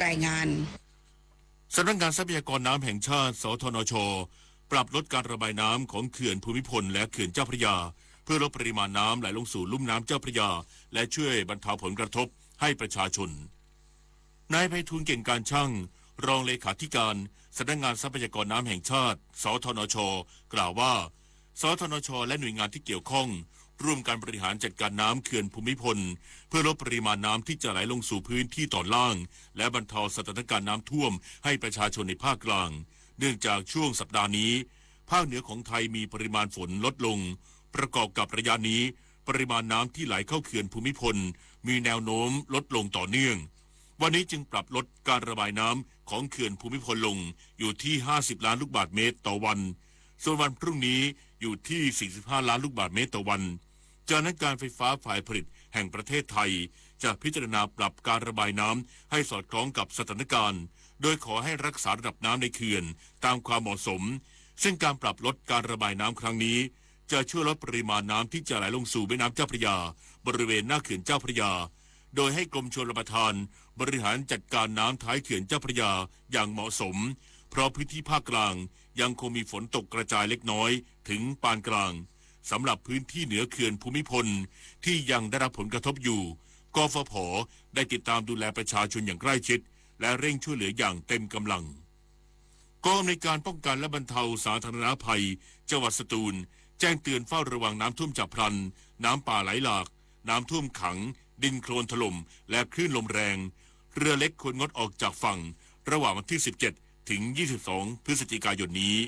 รายงาน สำนักงานทรัพยากรน้ำแห่งชาติ สทนช ปรับลดการระบายน้ำของเขื่อนภูมิพลและเขื่อนเจ้าพระยา เพื่อลดปริมาณน้ำไหลลงสู่ลุ่มน้ำเจ้าพระยา และช่วยบรรเทาผลกระทบให้ประชาชน นายไพฑูรย์ เก่งการช่าง รองเลขาธิการสำนักงานทรัพยากรน้ำแห่งชาติ สทนช กล่าวว่า สทนช และหน่วยงานที่เกี่ยวข้อง ร่วมกันบริหารจัดการน้ำเขื่อนภูมิพล เพื่อลดปริมาณน้ำที่จะไหลลงสู่พื้นที่ตอนล่าง และบรรเทาสถานการณ์น้ำท่วมให้ประชาชนในภาคกลาง เนื่องจากช่วงสัปดาห์นี้ ภาคเหนือของไทยมีปริมาณฝนลดลง ประกอบกับระยะนี้ ปริมาณน้ำที่ไหลเข้าเขื่อนภูมิพล มีแนวโน้มลดลงต่อเนื่อง วันนี้จึงปรับลดการระบายน้ำของเขื่อนภูมิพลลงอยู่ที่ ห้าสิบล้านลูกบาศก์เมตรต่อวัน ส่วนวันพรุ่งนี้อยู่ที่ สี่สิบห้าล้านลูกบาศก์เมตรต่อวัน จากนั้นการไฟฟ้าฝ่ายผลิตแห่งประเทศไทย จะพิจารณาปรับการระบายน้ำให้สอดคล้องกับสถานการณ์ โดยขอให้รักษาระดับน้ำในเขื่อนตามความเหมาะสม ซึ่งการปรับลดการระบายน้ำครั้งนี้ จะช่วยลดปริมาณน้ำที่จะไหลลงสู่แม่น้ำเจ้าพระยา บริเวณหน้าเขื่อนเจ้าพระยา โดยให้กรมชลประทานบริหารจัดการน้ำท้ายเขื่อนเจ้าพระยาอย่างเหมาะสม เพราะพื้นที่ภาคกลางยังคงมีฝนตกกระจายเล็กน้อยถึงปานกลาง สำหรับพื้นที่เหนือเขื่อนภูมิพลที่ยังได้รับผลกระทบอยู่ กฟผ ได้ติดตามดูแลประชาชนอย่างใกล้ชิด และเร่งช่วยเหลืออย่างเต็มกำลัง กองอำนวยการป้องกันและบรรเทาสาธารณภัยจังหวัดสตูล แจ้งเตือนเฝ้าระวังน้ำท่วมฉับพลัน น้ำป่าไหลหลาก น้ำท่วมขัง ดินโคลนถล่ม และคลื่นลมแรง เรือเล็กควรงดออกจากฝั่ง ระหว่างวันที่ สิบเจ็ด ถึง ยี่สิบสอง พฤศจิกายนนี้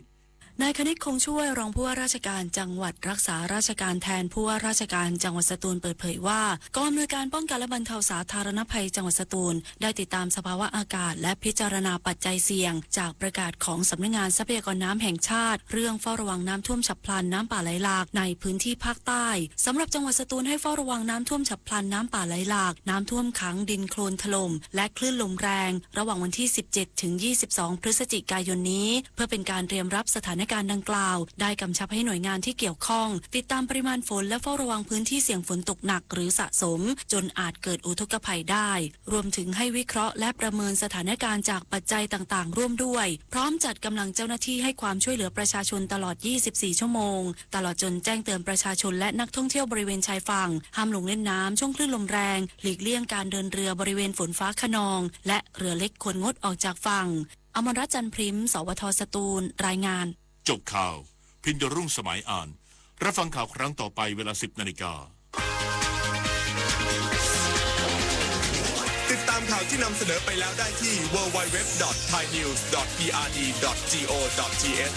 นายคณิต คงช่วย รองผู้ว่าราชการจังหวัดรักษาราชการแทนผู้ว่าราชการจังหวัดสตูลเปิดเผยว่า กองอำนวยการป้องกันและบรรเทาสาธารณภัยจังหวัดสตูล ได้ติดตามสภาวะอากาศและพิจารณาปัจจัยเสี่ยง จากประกาศของสำนักงานทรัพยากรน้ำแห่งชาติ เรื่องเฝ้าระวังน้ำท่วมฉับพลัน น้ำป่าไหลหลากในพื้นที่ภาคใต้ สำหรับจังหวัดสตูลให้เฝ้าระวังน้ำท่วมฉับพลัน น้ำป่าไหลหลาก น้ำท่วมขัง ดินโคลนถล่ม และคลื่นลมแรง ระหว่างวันที่ สิบเจ็ด ถึง ยี่สิบสอง พฤศจิกายนนี้ เพื่อเป็นการเตรียมรับสถานการณ์ดังกล่าว ได้กำชับให้หน่วยงานที่เกี่ยวข้อง ติดตามปริมาณฝนและเฝ้าระวังพื้นที่เสี่ยงฝนตกหนักหรือสะสม จนอาจเกิดอุทกภัยได้ รวมถึงให้วิเคราะห์และประเมินสถานการณ์จากปัจจัยต่างๆ ร่วมด้วย พร้อมจัดกำลังเจ้าหน้าที่ให้ความช่วยเหลือประชาชนตลอด ยี่สิบสี่ ชั่วโมง ตลอดจนแจ้งเตือนประชาชนและนักท่องเที่ยวบริเวณชายฝั่ง ห้ามลงเล่นน้ำช่วงคลื่นลมแรง หลีกเลี่ยงการเดินเรือบริเวณฝนฟ้าคะนอง และเรือเล็กควรงดออกจากฝั่ง อมรรัตน์ จันทร์พริม สวท สตูล รายงาน จบข่าว พินโยรุ่งสมัยอ่าน รับฟังข่าวครั้งต่อไปเวลา สิบนาฬิกา ติดตามข่าวที่นำเสนอไปแล้วได้ที่ ดับเบิลยู ดับเบิลยู ดับเบิลยู ดอท ไทยนิวส์ ดอท พีอาร์ดี ดอท จี โอ ดอท ที เอช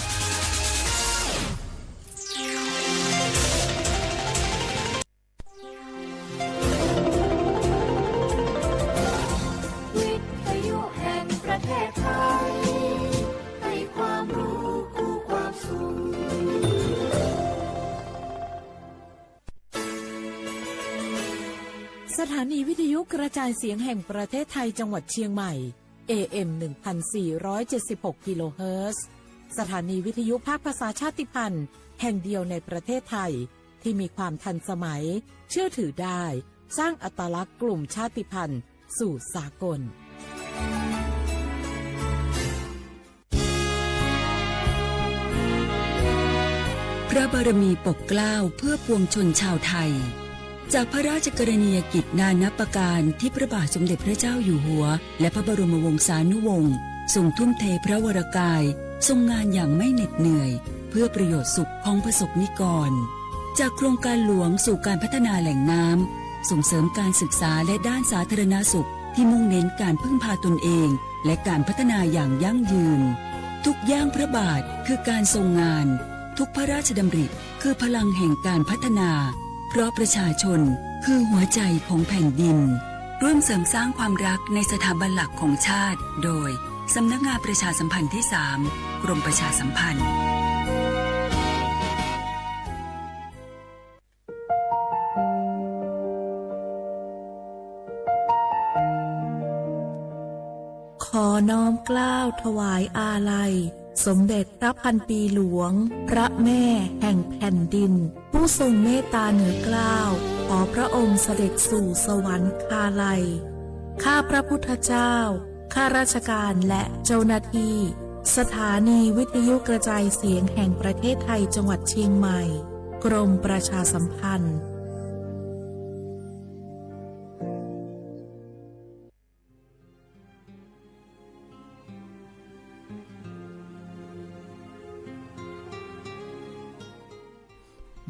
วิทยุแห่งประเทศไทย ให้ความรู้คู่ความสุข สถานีวิทยุกระจายเสียงแห่งประเทศไทยจังหวัดเชียงใหม่ เอ เอ็ม หนึ่งพันสี่ร้อยเจ็ดสิบหก กิโลเฮิรตซ์ สถานีวิทยุภาคภาษาชาติพันธุ์แห่งเดียวในประเทศไทย ที่มีความทันสมัย เชื่อถือได้ สร้างอัตลักษณ์กลุ่มชาติพันธุ์สู่สากล พระบารมีปกเกล้าเพื่อปวงชนชาวไทย จากพระราชกรณียกิจนานับประการที่พระบาทสมเด็จพระเจ้าอยู่หัว และพระบรมวงศานุวงศ์ ทรงทุ่มเทพระวรกาย ทรงงานอย่างไม่เหน็ดเหนื่อย เพื่อประโยชน์สุขของประสบนิกร จากโครงการหลวงสู่การพัฒนาแหล่งน้ำ ส่งเสริมการศึกษาและด้านสาธารณสุข ที่มุ่งเน้นการพึ่งพาตนเอง และการพัฒนาอย่างยั่งยืน ทุกย่างพระบาทคือการทรงงาน ทุกพระราชดำริคือพลังแห่งการพัฒนา เพราะประชาชนคือหัวใจของแผ่นดิน ร่วมเสริมสร้างความรักในสถาบันหลักของชาติ โดย สำนักงานประชาสัมพันธ์ที่ สาม กรมประชาสัมพันธ์ ขอน้อมเกล้าถวายอาลัย สมเด็จพระพันปีหลวง พระแม่แห่งแผ่นดิน ผู้ทรงเมตตาเหนือเกล้า ขอพระองค์เสด็จสู่สวรรคาลัย ข้าพระพุทธเจ้า ข้าราชการและเจ้าหน้าที่ สถานีวิทยุกระจายเสียงแห่งประเทศไทย จังหวัดเชียงใหม่ กรมประชาสัมพันธ์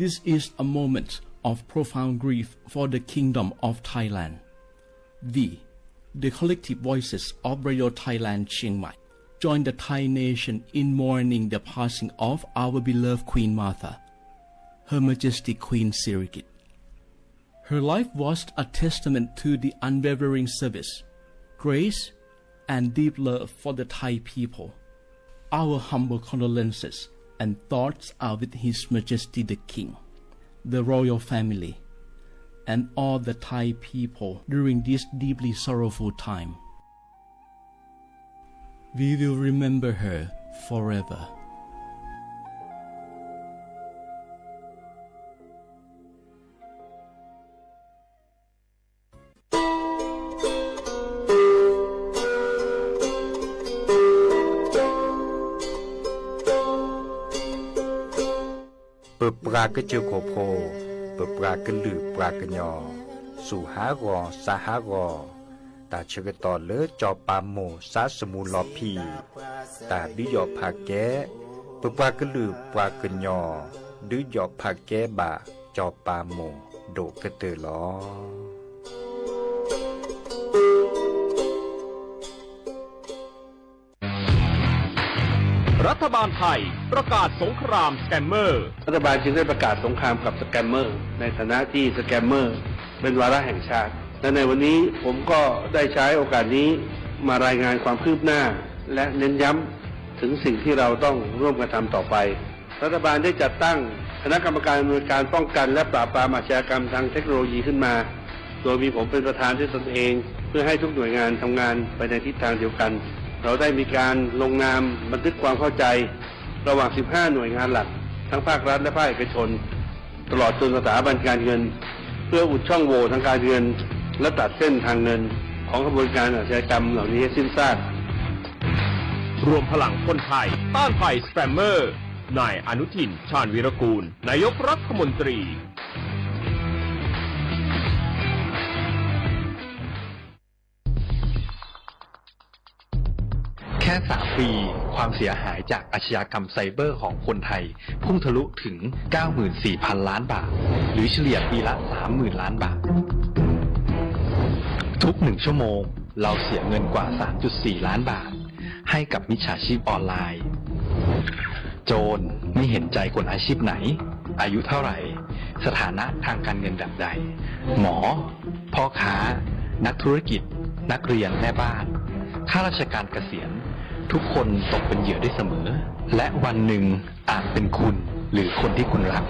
This is a moment of profound grief for the Kingdom of Thailand. We, the collective voices of Radio Thailand Chiang Mai, join the Thai nation in mourning the passing of our beloved Queen Mother, Her Majesty Queen Sirikit. Her life was a testament to the unwavering service, grace, and deep love for the Thai people. Our humble condolences and thoughts are with His Majesty the King, the royal family, and all the Thai people during this deeply sorrowful time. We will remember her forever. ပပှၤကစၢၢ်ခိၣ်ဖိ, ပပှၤကလုာ်ပှၤကညီ, ဆူၣ်ဟးဂီၤ စးဟးဂီၤ, တၢ်ဆၢကတီၢ်လၢစီၤပၤမိၢ်စါစမူလီၤဖံး, တၢ်ဒုးယီၣ်ဖးကဲ, ပပှၤကလုာ်ပှၤကညီ, ဒုးယီၣ်ဖးကဲဘၣ်စီၤပၤမိၢ်ဒိၣ်ကတၢၢ်လီၤ. รัฐบาลไทยประกาศสงครามสแกมเมอร์ รัฐบาลจึงได้ประกาศสงครามกับสแกมเมอร์ ในฐานะที่สแกมเมอร์เป็นวาระแห่งชาติ และในวันนี้ผมก็ได้ใช้โอกาสนี้มารายงานความคืบหน้า และเน้นย้ำถึงสิ่งที่เราต้องร่วมกันทำต่อไป รัฐบาลได้จัดตั้งคณะกรรมการอำนวยการป้องกันและปราบปรามอาชญากรรมทางเทคโนโลยีขึ้นมา โดยมีผมเป็นประธานด้วยตนเอง เพื่อให้ทุกหน่วยงานทำงานไปในทิศทางเดียวกัน เราได้มีการลงนามบันทึกความเข้าใจ ระหว่าง สิบห้า หน่วยงานหลัก ทั้งภาครัฐและภาคเอกชน ตลอดจนสถาบันการเงิน เพื่ออุดช่องโหว่ทางการเงิน และตัดเส้นทางเงินของขบวนการอาชญากรรมเหล่านี้ให้สิ้นซาก รวมพลังคนไทยต้านภัยสแกมเมอร์ นายอนุทิน ชาญวีรกูล นายกรัฐมนตรี แค่ สาม ปี ความเสียหายจากอาชญากรรมไซเบอร์ของคนไทย พุ่งทะลุถึง เก้าหมื่นสี่พัน ล้านบาท หรือเฉลี่ยปีละ สามหมื่น ล้านบาท ทุกหนึ่งชั่วโมง เราเสียเงินกว่า สามจุดสี่ ล้านบาท ให้กับมิจฉาชีพออนไลน์ โจรไม่เห็นใจคนอาชีพไหน อายุเท่าไหร่ สถานะทางการเงินแบบใด หมอ พ่อค้า นักธุรกิจ นักเรียน แม่บ้าน ข้าราชการเกษียณ ทุกคนตกเป็นเหยื่อได้เสมอ และวันหนึ่งอาจเป็นคุณหรือคนที่คุณรัก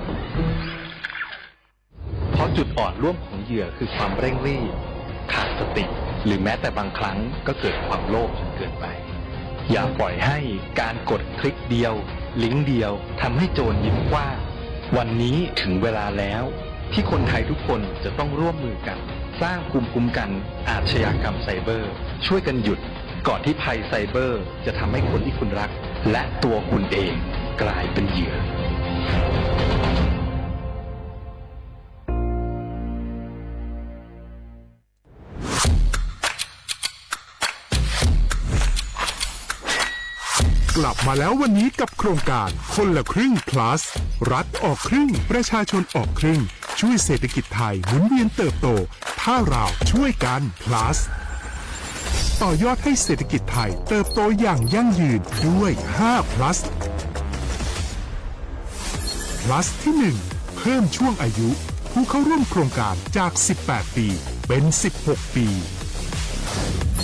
เพราะจุดอ่อนร่วมของเหยื่อคือความเร่งรีบ ขาดสติ หรือแม้แต่บางครั้งก็เกิดความโลภจนเกินไป อย่าปล่อยให้การกดคลิกเดียว ลิงก์เดียวทำให้โจรยิ้มกว้าง วันนี้ถึงเวลาแล้ว ที่คนไทยทุกคนจะต้องร่วมมือกัน สร้างภูมิคุ้มกันอาชญากรรมไซเบอร์ ช่วยกันหยุด ก่อนที่ภัยไซเบอร์จะทำให้คนที่คุณรัก และตัวคุณเองกลายเป็นเหยื่อ กลับมาแล้ววันนี้กับโครงการคนละครึ่ง plus รัฐออกครึ่ง ประชาชนออกครึ่ง ช่วยเศรษฐกิจไทยหมุนเวียนเติบโต ถ้าเราช่วยกัน plus ต่อยอดให้เศรษฐกิจไทยเติบโตอย่างยั่งยืนด้วย ห้า plus plus ที่ หนึ่ง เพิ่มช่วงอายุผู้เข้าร่วมโครงการจาก สิบแปด ปี เป็น สิบหก ปี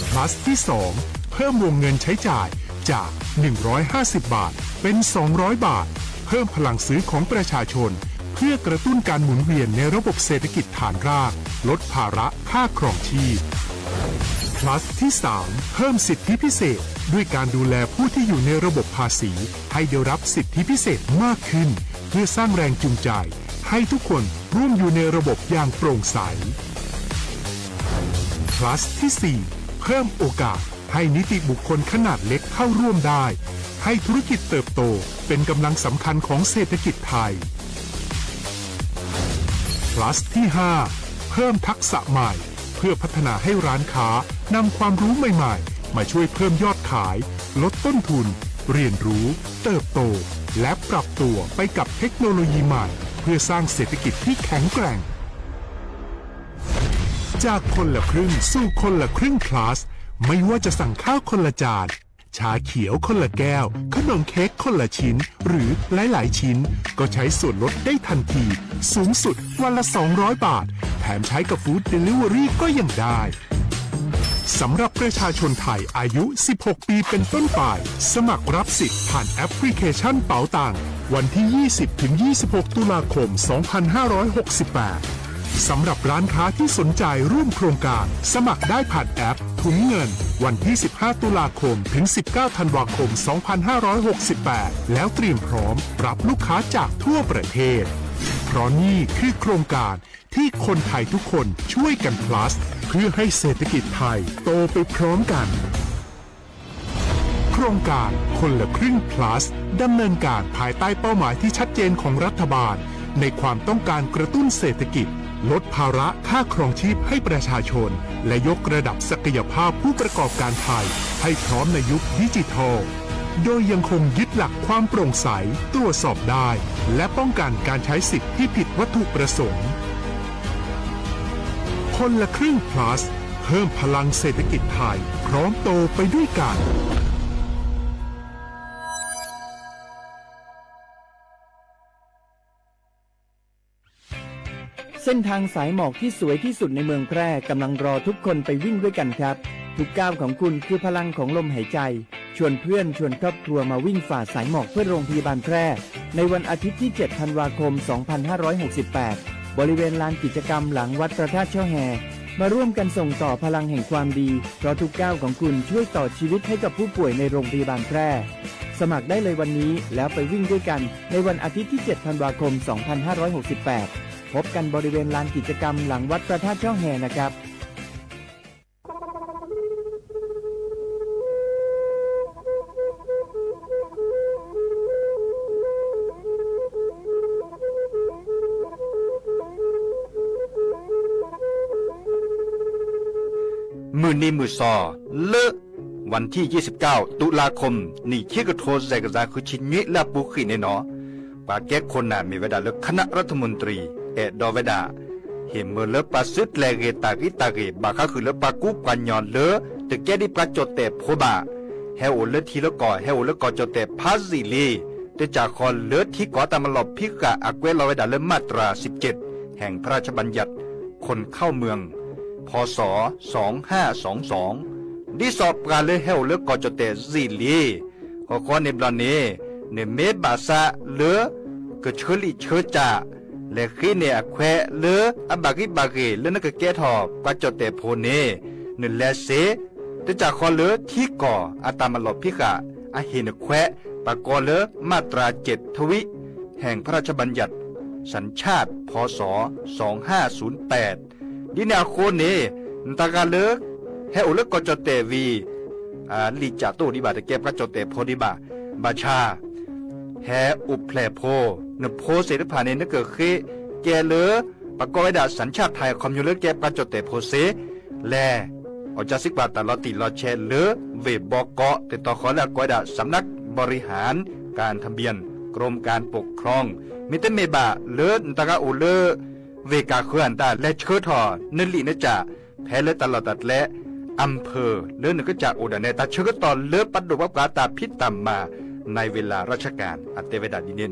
plus ที่ สอง เพิ่มวงเงินใช้จ่ายจาก หนึ่งร้อยห้าสิบ บาท เป็น สองร้อย บาท เพิ่มพลังซื้อของประชาชน เพื่อกระตุ้นการหมุนเวียนในระบบเศรษฐกิจฐานราก ลดภาระค่าครองชีพ plus ที่ สาม เพิ่มสิทธิพิเศษ ด้วยการดูแลผู้ที่อยู่ในระบบภาษี ให้ได้รับสิทธิพิเศษมากขึ้น เพื่อสร้างแรงจูงใจ ให้ทุกคนร่วมอยู่ในระบบอย่างโปร่งใส Plus ที่ สี่ เพิ่มโอกาสให้นิติบุคคลขนาดเล็กเข้าร่วมได้ ให้ธุรกิจเติบโตเป็นกำลังสำคัญของเศรษฐกิจไทย Plus ที่ ห้า เพิ่มทักษะใหม่ เพื่อพัฒนาให้ร้านค้านำความรู้ใหม่ๆ มาช่วยเพิ่มยอดขาย ลดต้นทุน เรียนรู้ เติบโต และปรับตัวไปกับเทคโนโลยีใหม่ เพื่อสร้างเศรษฐกิจที่แข็งแกร่ง จากคนละครึ่งสู่คนละครึ่ง Plus ไม่ว่าจะสั่งข้าวคนละจาน ชาเขียวคนละแก้ว ขนมเค้กคนละชิ้น หรือหลายๆชิ้น ก็ใช้ส่วนลดได้ทันที สูงสุดวันละ สองร้อยบาท แถมใช้กับ Food Delivery ก็ยังได้ สำหรับประชาชนไทยอายุ สิบหกปีเป็นต้นไป สมัครรับสิทธิ์ผ่านแอปพลิเคชันเป๋าตัง วันที่ ยี่สิบถึงยี่สิบหก ตุลาคม สองพันห้าร้อยหกสิบแปด สำหรับร้านค้าที่สนใจร่วมโครงการ สมัครได้ผ่านแอปถุงเงิน วันที่ สิบห้า ตุลาคม ถึง สิบเก้า ธันวาคม สองพันห้าร้อยหกสิบแปด แล้วเตรียมพร้อมรับลูกค้าจากทั่วประเทศ เพราะนี่คือโครงการที่คนไทยทุกคนช่วยกัน Plus เพื่อให้เศรษฐกิจไทยโตไปพร้อมกัน โครงการคนละครึ่ง Plus ดำเนินการภายใต้เป้าหมายที่ชัดเจนของรัฐบาล ในความต้องการกระตุ้นเศรษฐกิจ ลดภาระค่าครองชีพให้ประชาชน และยกระดับศักยภาพผู้ประกอบการไทย ให้พร้อมในยุคดิจิทัล โดยยังคงยึดหลักความโปร่งใส ตรวจสอบได้ และป้องกันการใช้สิทธิ์ที่ผิดวัตถุประสงค์ คนละครึ่ง Plus เพิ่มพลังเศรษฐกิจไทย พร้อมโตไปด้วยกัน เส้นทางสายหมอกที่สวยที่สุดในเมืองแพร่กำลังรอทุกคนไปวิ่งด้วยกันครับ ทุกก้าวของคุณคือพลังของลมหายใจ ชวนเพื่อนชวนครอบครัวมาวิ่งฝ่าสายหมอกเพื่อโรงพยาบาลแพร่ ในวันอาทิตย์ที่ เจ็ด ธันวาคม สองพันห้าร้อยหกสิบแปด บริเวณลานกิจกรรมหลังวัดพระธาตุช่อแฮ มาร่วมกันส่งต่อพลังแห่งความดี เพราะทุกก้าวของคุณช่วยต่อชีวิตให้กับผู้ป่วยในโรงพยาบาลแพร่ สมัครได้เลยวันนี้แล้วไปวิ่งด้วยกัน ในวันอาทิตย์ที่ เจ็ด ธันวาคม สองพันห้าร้อยหกสิบแปด พบกันบริเวณลานกิจกรรมหลังวัดพระธาตุช่อแฮนะครับ မုၢ်နံၤမုၢ်စီၤ လၢ วันที่ ยี่สิบเก้า ตุลาคม နံၣ်ခံကထိ စဲးကစၢ် ဃုဆံနွံ လၢအပူၤဃံးန့ၣ်နီၤ ပှၤကဲခိၣ်နၢ်မ့ၢ်ဝဲဒၣ်လၢ คณะรัฐมนตรี အဲၣ်ဒိးဝဲဒၣ် ဟ့ၣ်မၢလၢပှၤစုကျဲၤဂ့ၤတၢ်ဂံၢ်တၢ်ဂ့ၤ ဘၣ်ဃးဃုာ်လၢပှၤကူပှၤညီလၢ တကဲဒ်ပှၤကၠီၣ်တဲၣ်ဖိဘၣ် ဟဲအိၣ်လၢထံလၢကီၢ် ဟဲအိၣ်လၢကီၢ်ကၠီၣ်တဲၣ်ဖးယံာ်လံ တၢ်ကစီၣ်ဃီလၢထံကီၢ်တၢ်မၤလီၢ်ဖံးဃာ် အကွဲးလီၤဝဲဒၣ်လၢ มาตราสิบเจ็ด แห่งพระราชบัญญัติคนเข้าเมือง พ.ศ. สองห้าสองสอง ဒ်သိးပှၤလၢဟဲအိၣ်လၢကီၢ်ကၠီၣ်တဲၣ်ယံာ်လံ ဃီဃီန့ၣ်ဘျီန့ၣ် နမ့ၢ်ဘၣ်ဆၣ်လၢ ကဆၢလံာ်ဆၢကၠၢ် လဲၤဃ့န့ၢ်အခွဲးလၢအဘၣ်ဂံၢ်ဘၣ်ဂ့ၤ လၢနကကဲထီၣ်ပှၤကၠီၣ်တဲၣ်ဖိန့ၣ် နလဲၤစ့ တၢ်ကစီၣ်ဃီလၢထံကီၢ်အတၢ်မၤလီၢ်ဖံးဃာ် အဟ့ၣ်နခွဲး ပကိးလၢ มาตราเจ็ด ทวี แห่งพระราชบัญญัติ สัญชาติ พ.ศ. สองห้าศูนย์แปด ဒ်န့ၣ်အဃိန့ၣ် နတဂၤလၢ ဟဲအိၣ်လၢကီၢ်ကၠီၣ်တဲၣ်ဝံၤ လံာ်ကၠၢ်တအိၣ်ဒံးဘၣ် တကဲပှၤကၠီၣ်တဲၣ်ဖိဒံးဘၣ် ဘၣ်ဆၣ် ဟဲအိၣ်ဖျဲၣ်ဖိ နဖိသ့ၣ်တဖၣ်န့ၣ် နကဃ့ကဲလၢ ပကိးဝဲဒၣ် สัญชาติไทย အခီပညီလၢကဲပှၤကၠီၣ်တဲၣ်ဖိစ့ လဲၤ အီၣ်ကၢစံးကွၢ်တၢ်လီၤတံၢ်လီၤဆဲးလၢ ဝ့ၢ်ဘီကီး တတီၤဃီလၢအကိးဝဲဒၣ် สำนักบริหารการทะเบียน กรมการปกครอง မ့တမ့ၢ်ဘၣ်လၢနတဂၤအိၣ်လၢ ဝ့ၢ်ကၢ်ဃၢၤအတၢ် လဲၤဆှၢထီၣ်နလံာ်နကၠၢ် ဖဲလၢတၢ်လီၢ်တၢ်ကျဲ อำเภอ လၢနကစၢ်အိၣ်ဒၣ်နဲ တၢ်ဆၢကတီၢ်လၢပဒိၣ်ပှၤပှၤတၢ်ဖံးတၢ်မၤ ในเวลาราชการ အတဲဝဲဒၣ်ဒ်န့ၣ်နီၤ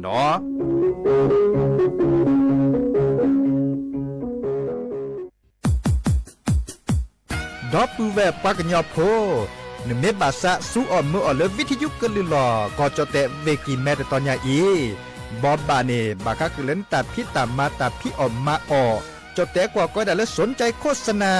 ဒီပုၢ်ဝဲၢ်ပှၤကညီဖိ, နမ့ၢ်ဘၣ်ဆၣ်ဆူအီၣ်မၢအီၣ်လၢ ဝံထယုကလုၢ်လီၢ် ကီၢ်ကၠီၣ်တဲၣ်ဝ့ၢ်ကံၢ်မဲတတီၤညါအံၤ, ဘီဘၣ်န့ၣ် ဘၣ်ဃးဃုာ်လၢနတၢ်ဖံးတၢ်မၤတၢ်ဖံးအီၣ်မၤအီၣ်, ကၠီၣ်တဲၣ်ကွီၢ်ကိးဝဲဒၣ်လၢ สนใจโฆษณา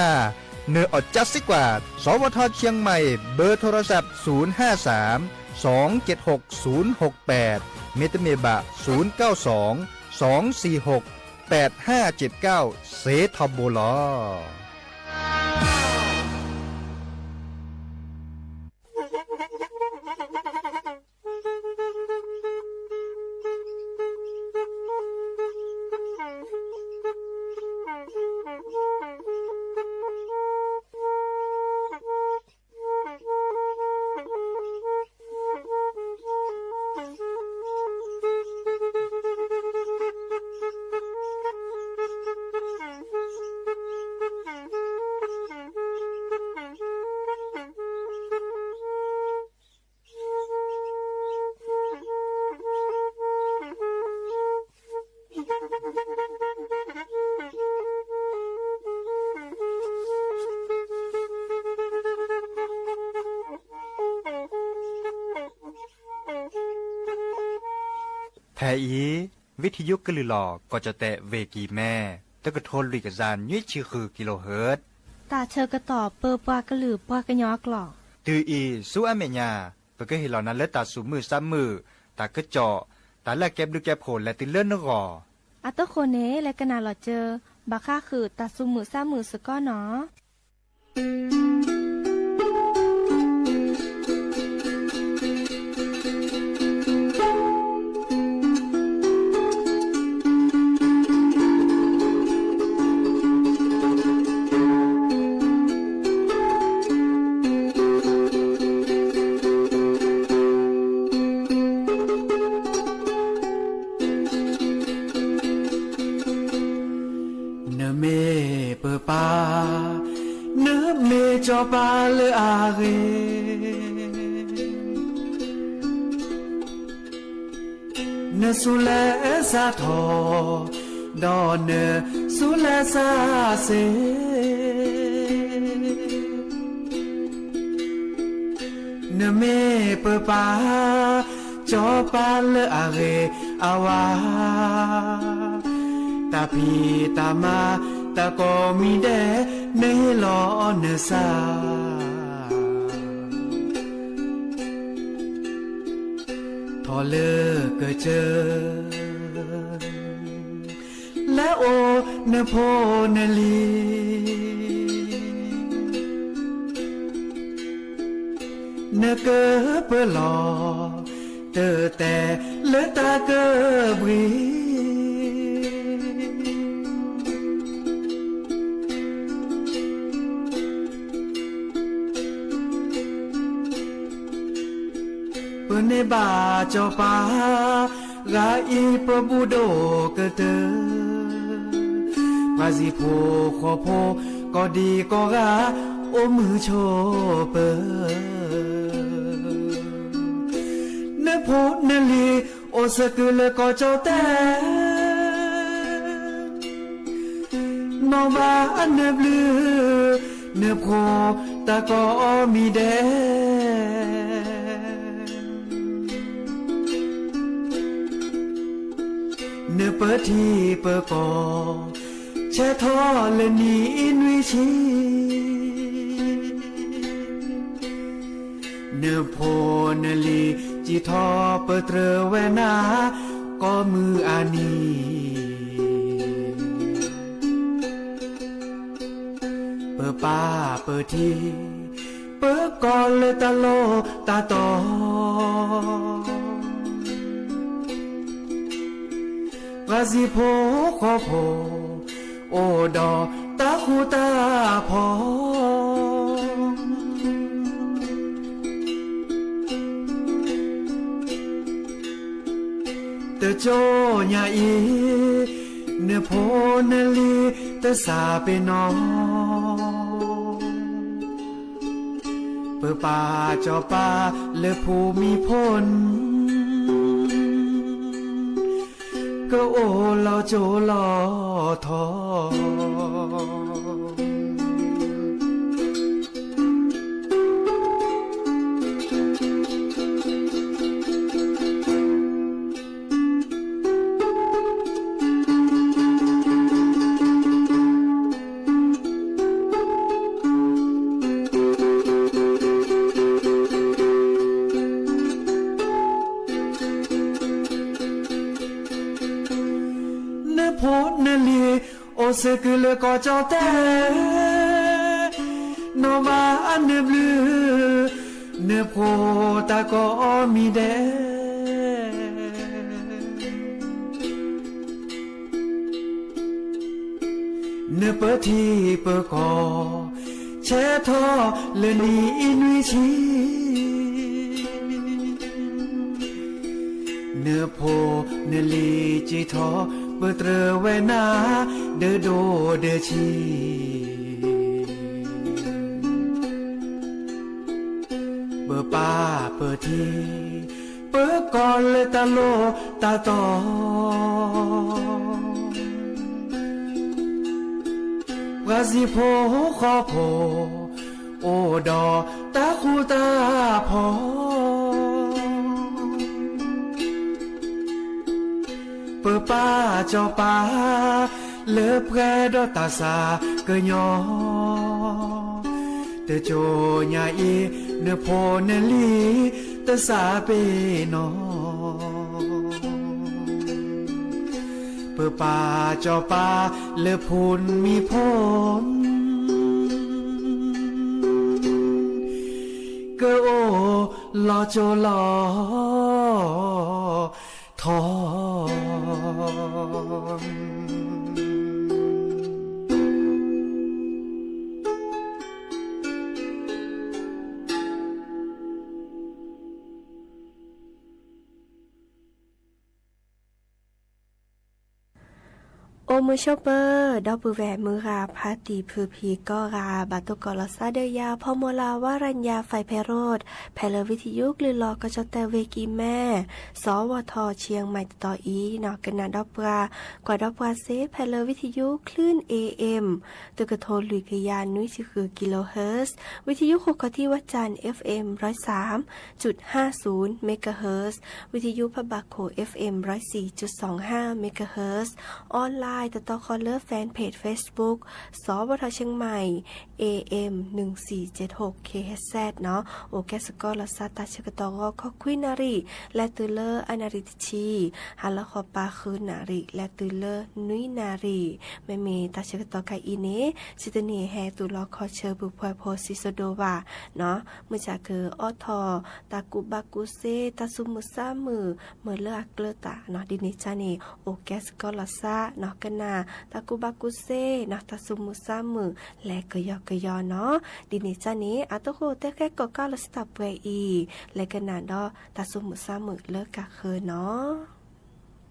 နအီၣ်ကၢစံးကွၢ် สวท เชียงใหม่ เบอร์โทรศัพท์ ศูนย์ห้าสาม สองเจ็ดหก ศูนย์หกแปด မ့တမ့ၢ်ဘၣ် ศูนย์เก้าสอง สองสี่หก แปดห้าเจ็ดเก้า စ့ထီဘိလီၤ. ဖဲအံၤ ဝံထံယိကလုာ်လီၤ ကီၢ်ကၠီၣ်တဲၣ် ဝ့ၢ်ကံၢ်မဲ တကထိလွံၢ်ကယၤနွံဆံဃု kilohertz တၢ်ဆၢကတီၢ်ပၢပှၤကလုာ်ပှၤကညီအကျိာ် တုၤအံၤဆူအမဲာ်ညါ ပကဟ့ၣ်လီၤနၤလၢတၢ်သူၣ်မုာ်သးမုာ် တၢ်ကစီၣ် တၢ်လၢအကဲဘျုးကဲဖှိၣ်လဲၤတုၤလၢနဂီၢ် အတဃိန့ၣ် လဲၤကနၣ်လီၤစၢၤ ဘၣ်ဃးဃုာ်တၢ်သူၣ်မုာ်သးမုာ်စ့ၢ်ကီးနီၤ. နမ့ၢ်ပပၢ်, နမ့ၢ်စီၤပၤလၢအဂ့ၤ, နဆူးလဲဆါထီၣ်, ဒီးနဆူးလဲဆါစ့ၢ် နမ့ၢ်ပပၢ်, စီၤပၤလၢအဂ့ၤအဝါ, တၢ်ဖံးတၢ်မၤ တၢ်ကိးမံၤဒဲး နဟ့ၣ်လီၤနသး ထီၣ်လၢကစၢၢ် လဲၤအိၣ်နဖိနလံၤ နကပၢလီၤ တၢ်တဲလၢတၢ်ကဘှံး ပန့ၢ်ဘၣ်စီၤပၤ ဂၤအံၤပဘူၣ်ဒိၣ်ကတၢၢ်, ပှၤစံၣ်ဖိဃီဖိ ကိးဒံကိးဂၤ အိၣ်မုာ်ဆိးပၢၤ နဖိနလံၤ အိၣ်စ့ၢ်ကီးလၢကီၢ်ကၠီၣ်တဲၣ် နီၢ်ဘၣ်အနဘျုး နဖှိၣ်တၢ်ကိးမံၤဒဲး နပၢထံပၢကီၢ် ဆဲးထီၣ်လၢနံၣ်နွံဆံ နဖိနလံၤ စံးထီၣ်ပတြၢၤဝဲနၤ ကိးမုၢ်အနံၤ ပပၢ်ပထံ ပကီၢ်လၢတၢ်လိၣ်တၢ်တီ ပှၤစံၣ်ဖိဃီဖိ အိၣ်ဒီးတၢ်ဃူတၢ်ဖိး တကၠိညါအံၤ နဖိနလံၤ တစၢ်ပ့ၤနီၣ် ပပၢ်စီၤပၤလၢဖူမံဖိန့ၣ် ကအိၣ်လီၤကၠိလီၤထီ နဖိနလံၤ အိၣ်စ့ၢ်ကီးလၢကီၢ်ကၠီၣ်တဲၣ် နီၢ်ဘၣ်အနဘျုး နဖှိၣ်တၢ်ကိးမံၤဒဲး နပၢထံပၢကီၢ် ဆဲးထီၣ်လၢနံၣ်နွံဆံ နဖိနလံၤစံးထီၣ် ပတြၢၤဝဲနၤ ဒၢဒိၣ်ဒၢဆံး ပပၢ်ပထံ ပကီၢ်လၢတၢ်လိၣ်တၢ်တီ ပှၤစံၣ်ဖိဃီဖိ အိၣ်ဒီးတၢ်ဃူတၢ်ဖိး ပပၢ်စီၤပၤ လၢပှဲၤဒီးတၢ်ဆါကညီ, တကၠိညါအံၤ နဖိနလံၤ တစးပ့ၤနီၣ်, ပပၢ်စီၤပၤ လၢဖိနမံၤဖိန ကအိၣ်လီၤကၠိလီၤထီ. အိၣ်မုာ်ဆိးပၢၤ ဒီပုၢ်ဝဲၢ်မုၢ်ဂၤ ဖါတံၢ်ဖုဖံးကိးဂၤ ဘၣ်တိၢ်ကီးလီၤသးဒီးယၤ ဖီမိၢ်လၢ် ဝါရညါ ဖဲးဖဲးရိၣ် ဖဲလၢဝံထယုကလုၢ်လီၤကီၢ်ကၠီၣ်တဲၣ်ဝ့ၢ်ကံၢ်မဲ စီၤဝီၤထီၣ် ဆံၣ်ယဲၢ်မံၣ် တတီၤအံၤ ကနၣ်ဒီးပှၤ ကွၢ်ဒီးပှၤစ့ ဖဲလၢဝံထယုကလုၢ် A M တကထိလွံၢ်ကယၤနွံဆံဃု kilohertz, ဝံထယုဃုာ်ခီၣ်ထံးဝဲတၢ် F M ร้อยสามจุดห้าศูนย์ megahertz, ဝံထယုဖးဘၣ်ခိၣ် F M ร้อยสี่จุดสองห้า megahertz, online တတီၤဃီလၢ fan page Facebook စီၤဝီၤထီၣ်ဆံၣ်ယဲၢ်မံၣ် A M หนึ่งสี่เจ็ดหก kilohertz နီၤ, အိၣ်ကဲစ့ၢ်ကီးလီၤသးတၢ်ဆၢကတီၢ်ဂီၤခီခွံနၣ်ရံၣ် လဲၤတုၤလၢအနၣ်ရံၣ်တဆံ, ဟါလီၤဃီပၤဃုနၣ်ရံၣ် လဲၤတုၤလၢနွံနၣ်ရံၣ်, မ့မ့ၢ်တၢ်ဆၢကတီၢ်ခဲအံၤန့ၣ် စံးတန့ၢ်ဟဲတူၢ်လီၤခီဆၢ ပုၢ်ဖှဲးဖိစံးစိၤဒိၣ်ဘၣ်နီၤ, မုၢ်ဆၣ်ကအိးထီၣ် တၢ်ကူၣ်ဘၣ်ကူၣ်သ့ တၢ်သူၣ်မုာ်သးမုာ် မ့ၢ်လၢအကျၢၤတၢ်နီၤ, ဒ်န့ၣ်ကၢ်န့ၣ် အိၣ်ကဲစ့ၢ်ကီးလီၤသးနီၤ, ကနၣ်တၢ်ကူၣ်ဘၣ်ကူၣ်သ့နီၤ, တၢ်သူၣ်မုာ်သးမုာ် လဲၤကယီကယီနီၤ, ဒ်န့ၣ်ကၢ်န့ၣ် အတၢ်ဃိတဲဃဲကိးကးလီၤသးတၢ်ပှဲၤအံၤ လဲၤကနၣ်ဒီးတၢ်သူၣ်မုာ်သးမုာ်လၢကၢ်ဃၢၤနီၤ. တၢ်ဂ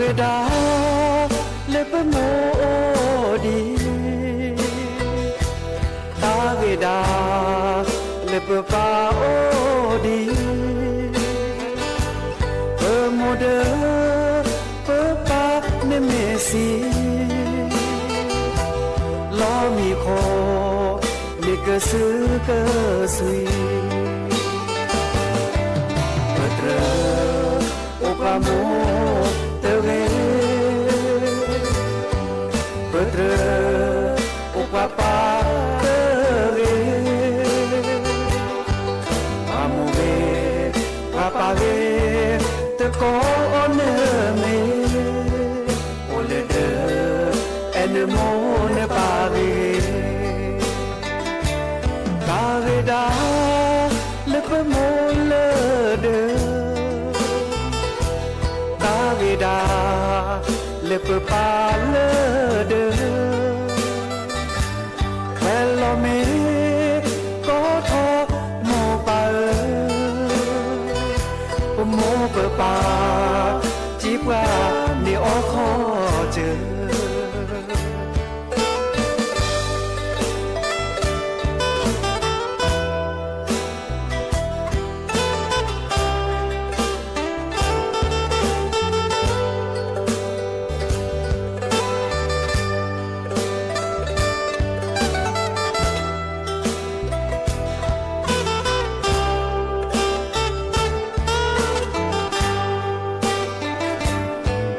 ့ၤဒၣ် လၢပမိၢ်အိၣ်ဒံး, တၢ်ဂ့ၤဒၣ် လၢပပၢ်အိၣ်ဒံး, ပမိၢ်ဒီး ပပၢ်န့ၣ်မ့ၢ်ဆံး, လီၤမံခိၣ် မ့ၢ်ကစုကစွံ, ပတြၢၤ အိၣ်ပှၤမိၢ်တဂ့ၤ, ပတြၢၤ အိၣ်ပှၤပၢ်တဂ့ၤ, ပှၤမိၢ်ဂ့ၤ ပှၤပၢ်ဂ့ၤ တကိးအီၤနမ့ၢ် အိၣ်လၢဒၢး အဲၣ်နမိၢ်နပၢ်ဂ့ၤ, တၢ်ဂ့ၤဒၣ် လၢပမိၢ်လၢဒၢး, တၢ်ဂ့ၤဒၣ် လၢပပၢ်လၢဒၢး, ဖဲလီၤမ့ၢ်ကီထီၣ်မိၢ်ပၢ်ဧၢ, ပမိၢ်ပပၢ် စံးပှၤန့ၢ်အီၤခီၣ်စၢၤ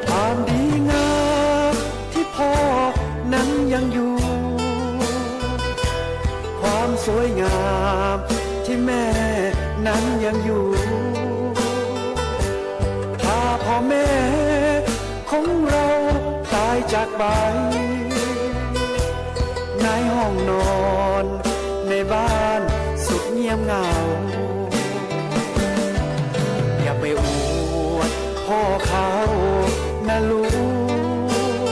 ความดีงามที่พ่อนั้นยังอยู่ ความสวยงามที่แม่นั้นยังอยู่ ถ้าพ่อแม่ของเราตายจากไป ในห้องนอนในบ้านสุดเงียบเหงา อย่าไปอวดพ่อเขานะลูก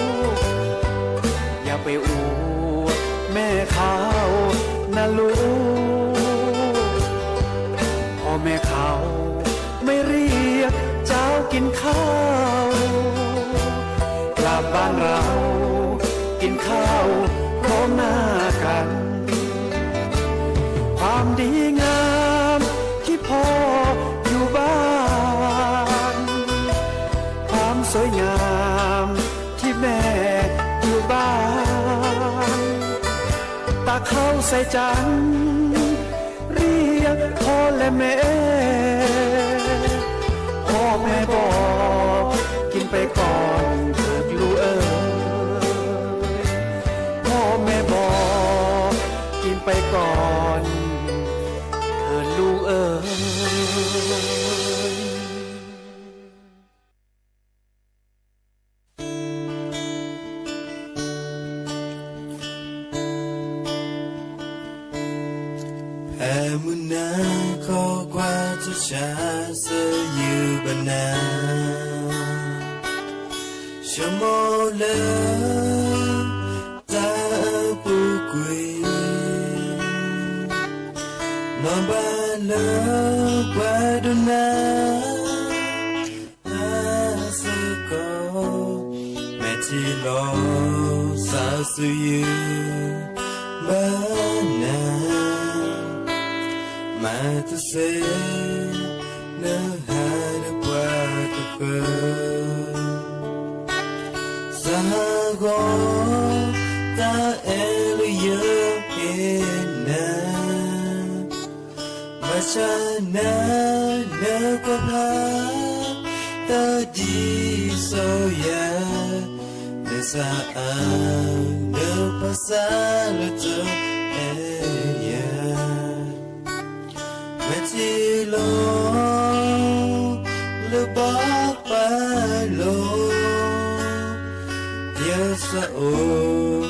อย่าไปอวดแม่เขานะลูก พ่อแม่เขาไม่เรียกเจ้ากินข้าว กลับบ้านเรากินข้า เออ ยามที่แม่อยู่บ้าน ตาขาวใสจันทร์ เรียกพ่อและแม่ พ่อแม่บอก กินไปก่อนเถิดลูกเอ๋ย พ่อแม่บอก กินไปก่อนเถิดลูกเอ๋ย ဖဲမုၢ်နၤခီကွၢ်ထီၣ်ဆၣ်စၢယုၢ်ဘၣ်နၤ ဆိကမိၣ်လၢ တၢ်အပူၤကွံာ် နီၢ်ဘၣ်လၢပှၤဒိးနၤ အါစ့ၢ်ကီး မ့ၢ်ထံၣ်လီၤ စၢ်စၢယုၢ်ဘၣ်နၤ မၤတသ့ နဟးဒီးပှၤကဃၢၤ စၢ်ဟးဂီၤ တၢ်အဲၣ်လၢယဟ့ၣ်နၤ ဘၣ်ဆၣ်နၤ နကွၢ်ဖး တၢ်ဒ်စီၤယၤ နစၢ်အါ နပၢ်စၢ်လၢတအဲၣ်ယၤ မ့ၢ်ထံၣ်လီၤ လၢဘီပာ်လီၤ ယစၢ်အိၣ်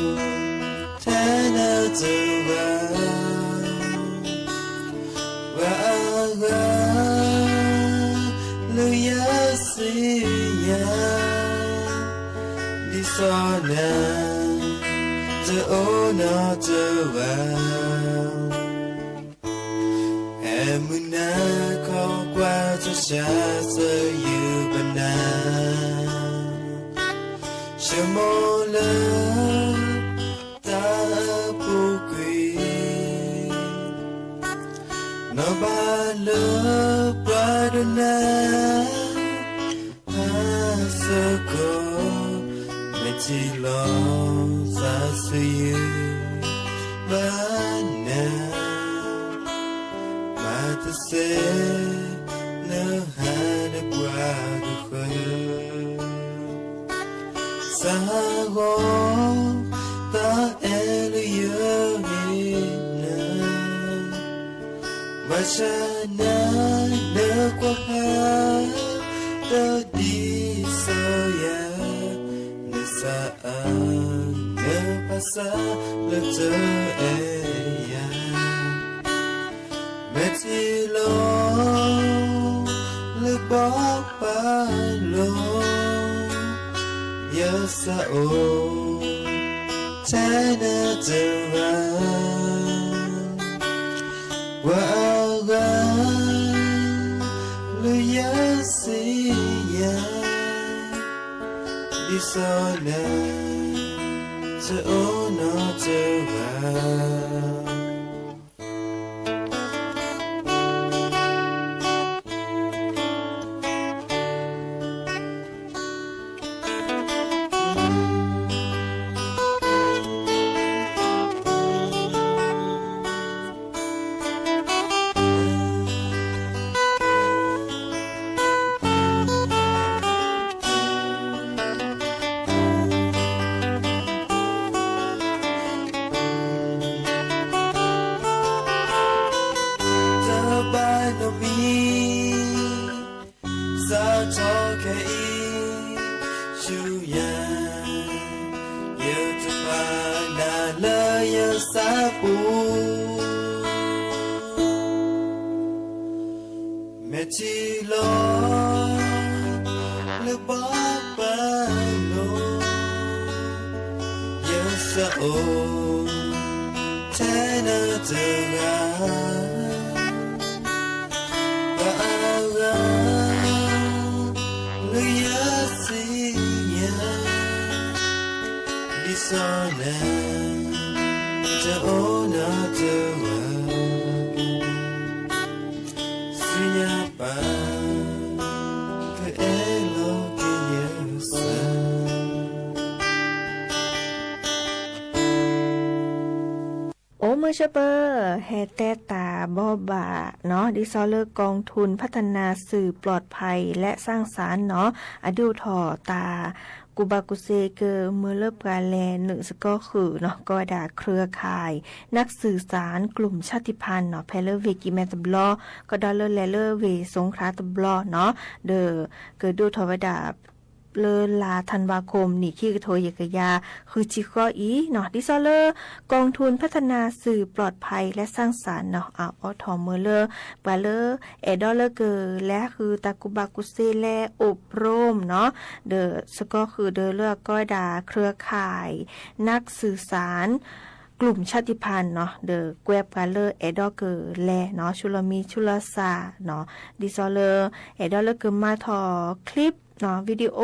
ထဲနၤတဂၤ ပှၤအါဂၤ လၢယစံးယၤ ဒ်စီၤနၤ တအိၣ်နီတဂၤ ဖဲမုၢ်နၤခီကွၢ်ထီၣ်ဆၣ်စၢယုၢ်ဘၣ်နၤ ဆိကမိၣ်လၢ တၢ်အပူၤကွံာ် နီၢ်ဘၣ်လၢပှၤဒိးနၤ အါစ့ၢ်ကီး မ့ၢ်ထံၣ်လီၤ စၢ်စၢယုၢ်ဘၣ်နၤ မၤတသ့ နဟးဒီးပှၤကဃၢၤ စၢ်ဟးဂီၤ တၢ်အဲၣ်လၢယဟ့ၣ်နၤ ဘၣ်ဆၣ်နၤ နကွၢ်ဖး တၢ်ဒ်စီၤယၤ နစၢ်အါ နပၢ်စၢ်လၢတအဲၣ်ယၤ မ့ၢ်ထံၣ်လီၤ လၢဘီပာ်လီၤ ယစၢ်အိၣ် ထဲနၤတဂၤ ပှၤအါဂၤ လၢယစံးယၤ ဒ်စီၤနၤ တအိၣ်နီတဂၤ တဘၣ်နီတမံၤ စးထီၣ်ခဲအံၤ ဆူညါ ယတပာ်နၤလၢယဆၣ်ပူၤ မ့ၢ်ထံၣ်လီၤ လၢဘီပာ်လီၤ ယစၢ်အိၣ် ထဲနၤတဂၤ ပှၤအါဂၤ လၢယစံးယၤ ဒ်စီၤနၤ တအိၣ်နီတဂၤ ဆူညါပၢ် ကအဲၣ်လီၤက့ၤယဲ ပၢ်ဆၢပၢ် ဟဲတဲတၢ်ဘီဘၣ်နီၤ ဒ်သိးလၢ กองทุนพัฒนาสื่อปลอดภัยและสร้างสรรค์ နီၤ အဒုးအိၣ်ထီၣ်တၢ် ကူၣ်ဘၣ်ကူၣ်သ့ကမၢလၢပှၤလဲၤနုာ်သကိးဃုာ်နီၤ ကိးဝဲဒၣ် เครือข่ายนักสื่อสารกลุ่มชาติพันธุ์ နီၤ ဖဲလၢဝ့ၢ်ကံၢ်မဲတဘျီ ကဒီးလၢလဲၤလၢ ဝ့ၢ်สงขลา တဘျီနီၤ ဒီးကဒုးအိၣ်ထီၣ်ဝဲဒၣ် လၢလါ ธันวาคม နံၣ်ခံကထိယဲၢ်ကယၤဃုဆံဃိးအံၤနီၤ ဒ်သိးလၢ กองทุนพัฒนาสื่อปลอดภัยและสร้างสรรค์ နီၤ အအိးထီၣ်မၢလၢ ပှၤလၢအဲၣ်ဒိးလၢကလဲၤဃုာ်တၢ်ကူၣ်ဘၣ်ကူၣ်သ့ လဲၤ อบรม နီၤ ဒီးသကိးဃုာ်ဒီးလၢအကိးဝဲဒၣ် เครือข่ายนักสื่อสารกลุ่มชาติพันธุ์ နီၤ ဒီးကွဲပှၤလၢအဲၣ်ဒိးကလဲၤနီၤ ဆူလီၤမံၤဆူလီၤစှၤနီၤ ဒ်သိးလၢ အဲၣ်ဒိးလၢကမၤထီၣ် clip နီၤ video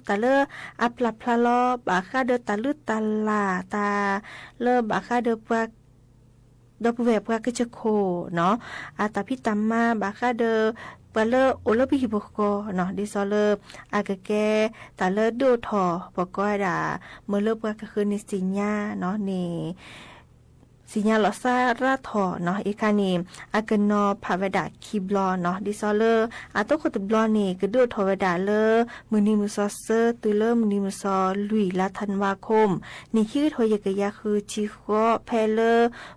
တၢ်လၢအပျၢ်ဖျါလီၤ ဘၣ်ဃးဒီးတၢ်လုၢ်တၢ်လၢ် တၢ်လၢဘၣ်ဃးဒီးပှၤ ဒီပုၢ်ဝဲၢ်ပှၤကစၢၢ်ခိၣ်နီၤ အတၢ်ဖံးတၢ်မၤဘၣ်ဃးဒီး ပှၤလၢအိၣ်လၢပဟံၣ်ပူၤဃီနီၤ ဒ်သိးလၢ အကကဲတၢ်လၢဒုးအိၣ်ထီၣ် ပကိးဝဲဒၣ် မၢလၢပှၤကဃုန့ၢ်သ့ၣ်ညါနီၤန့ၣ် သ့ၣ်ညါလီၤစၢ်ရါထီၣ်နီၤ အံၤခါန့ၣ် အကနီၤဖးဝဲဒၣ်ခံဘျီနီၤ ဒ်သိးလၢ အသီခိၣ်တဘျီန့ၣ် ကဒုးအိၣ်ထီၣ်ဝဲဒၣ်လၢ မုၢ်နံၤမုၢ်သီဆၢ တုၤလၢမုၢ်နံၤမုၢ်သီလွံၢ် လါ ธันวาคม နံၣ်ခံကထိယဲၢ်ကယၤဃုဆံဃိး ဖဲလၢ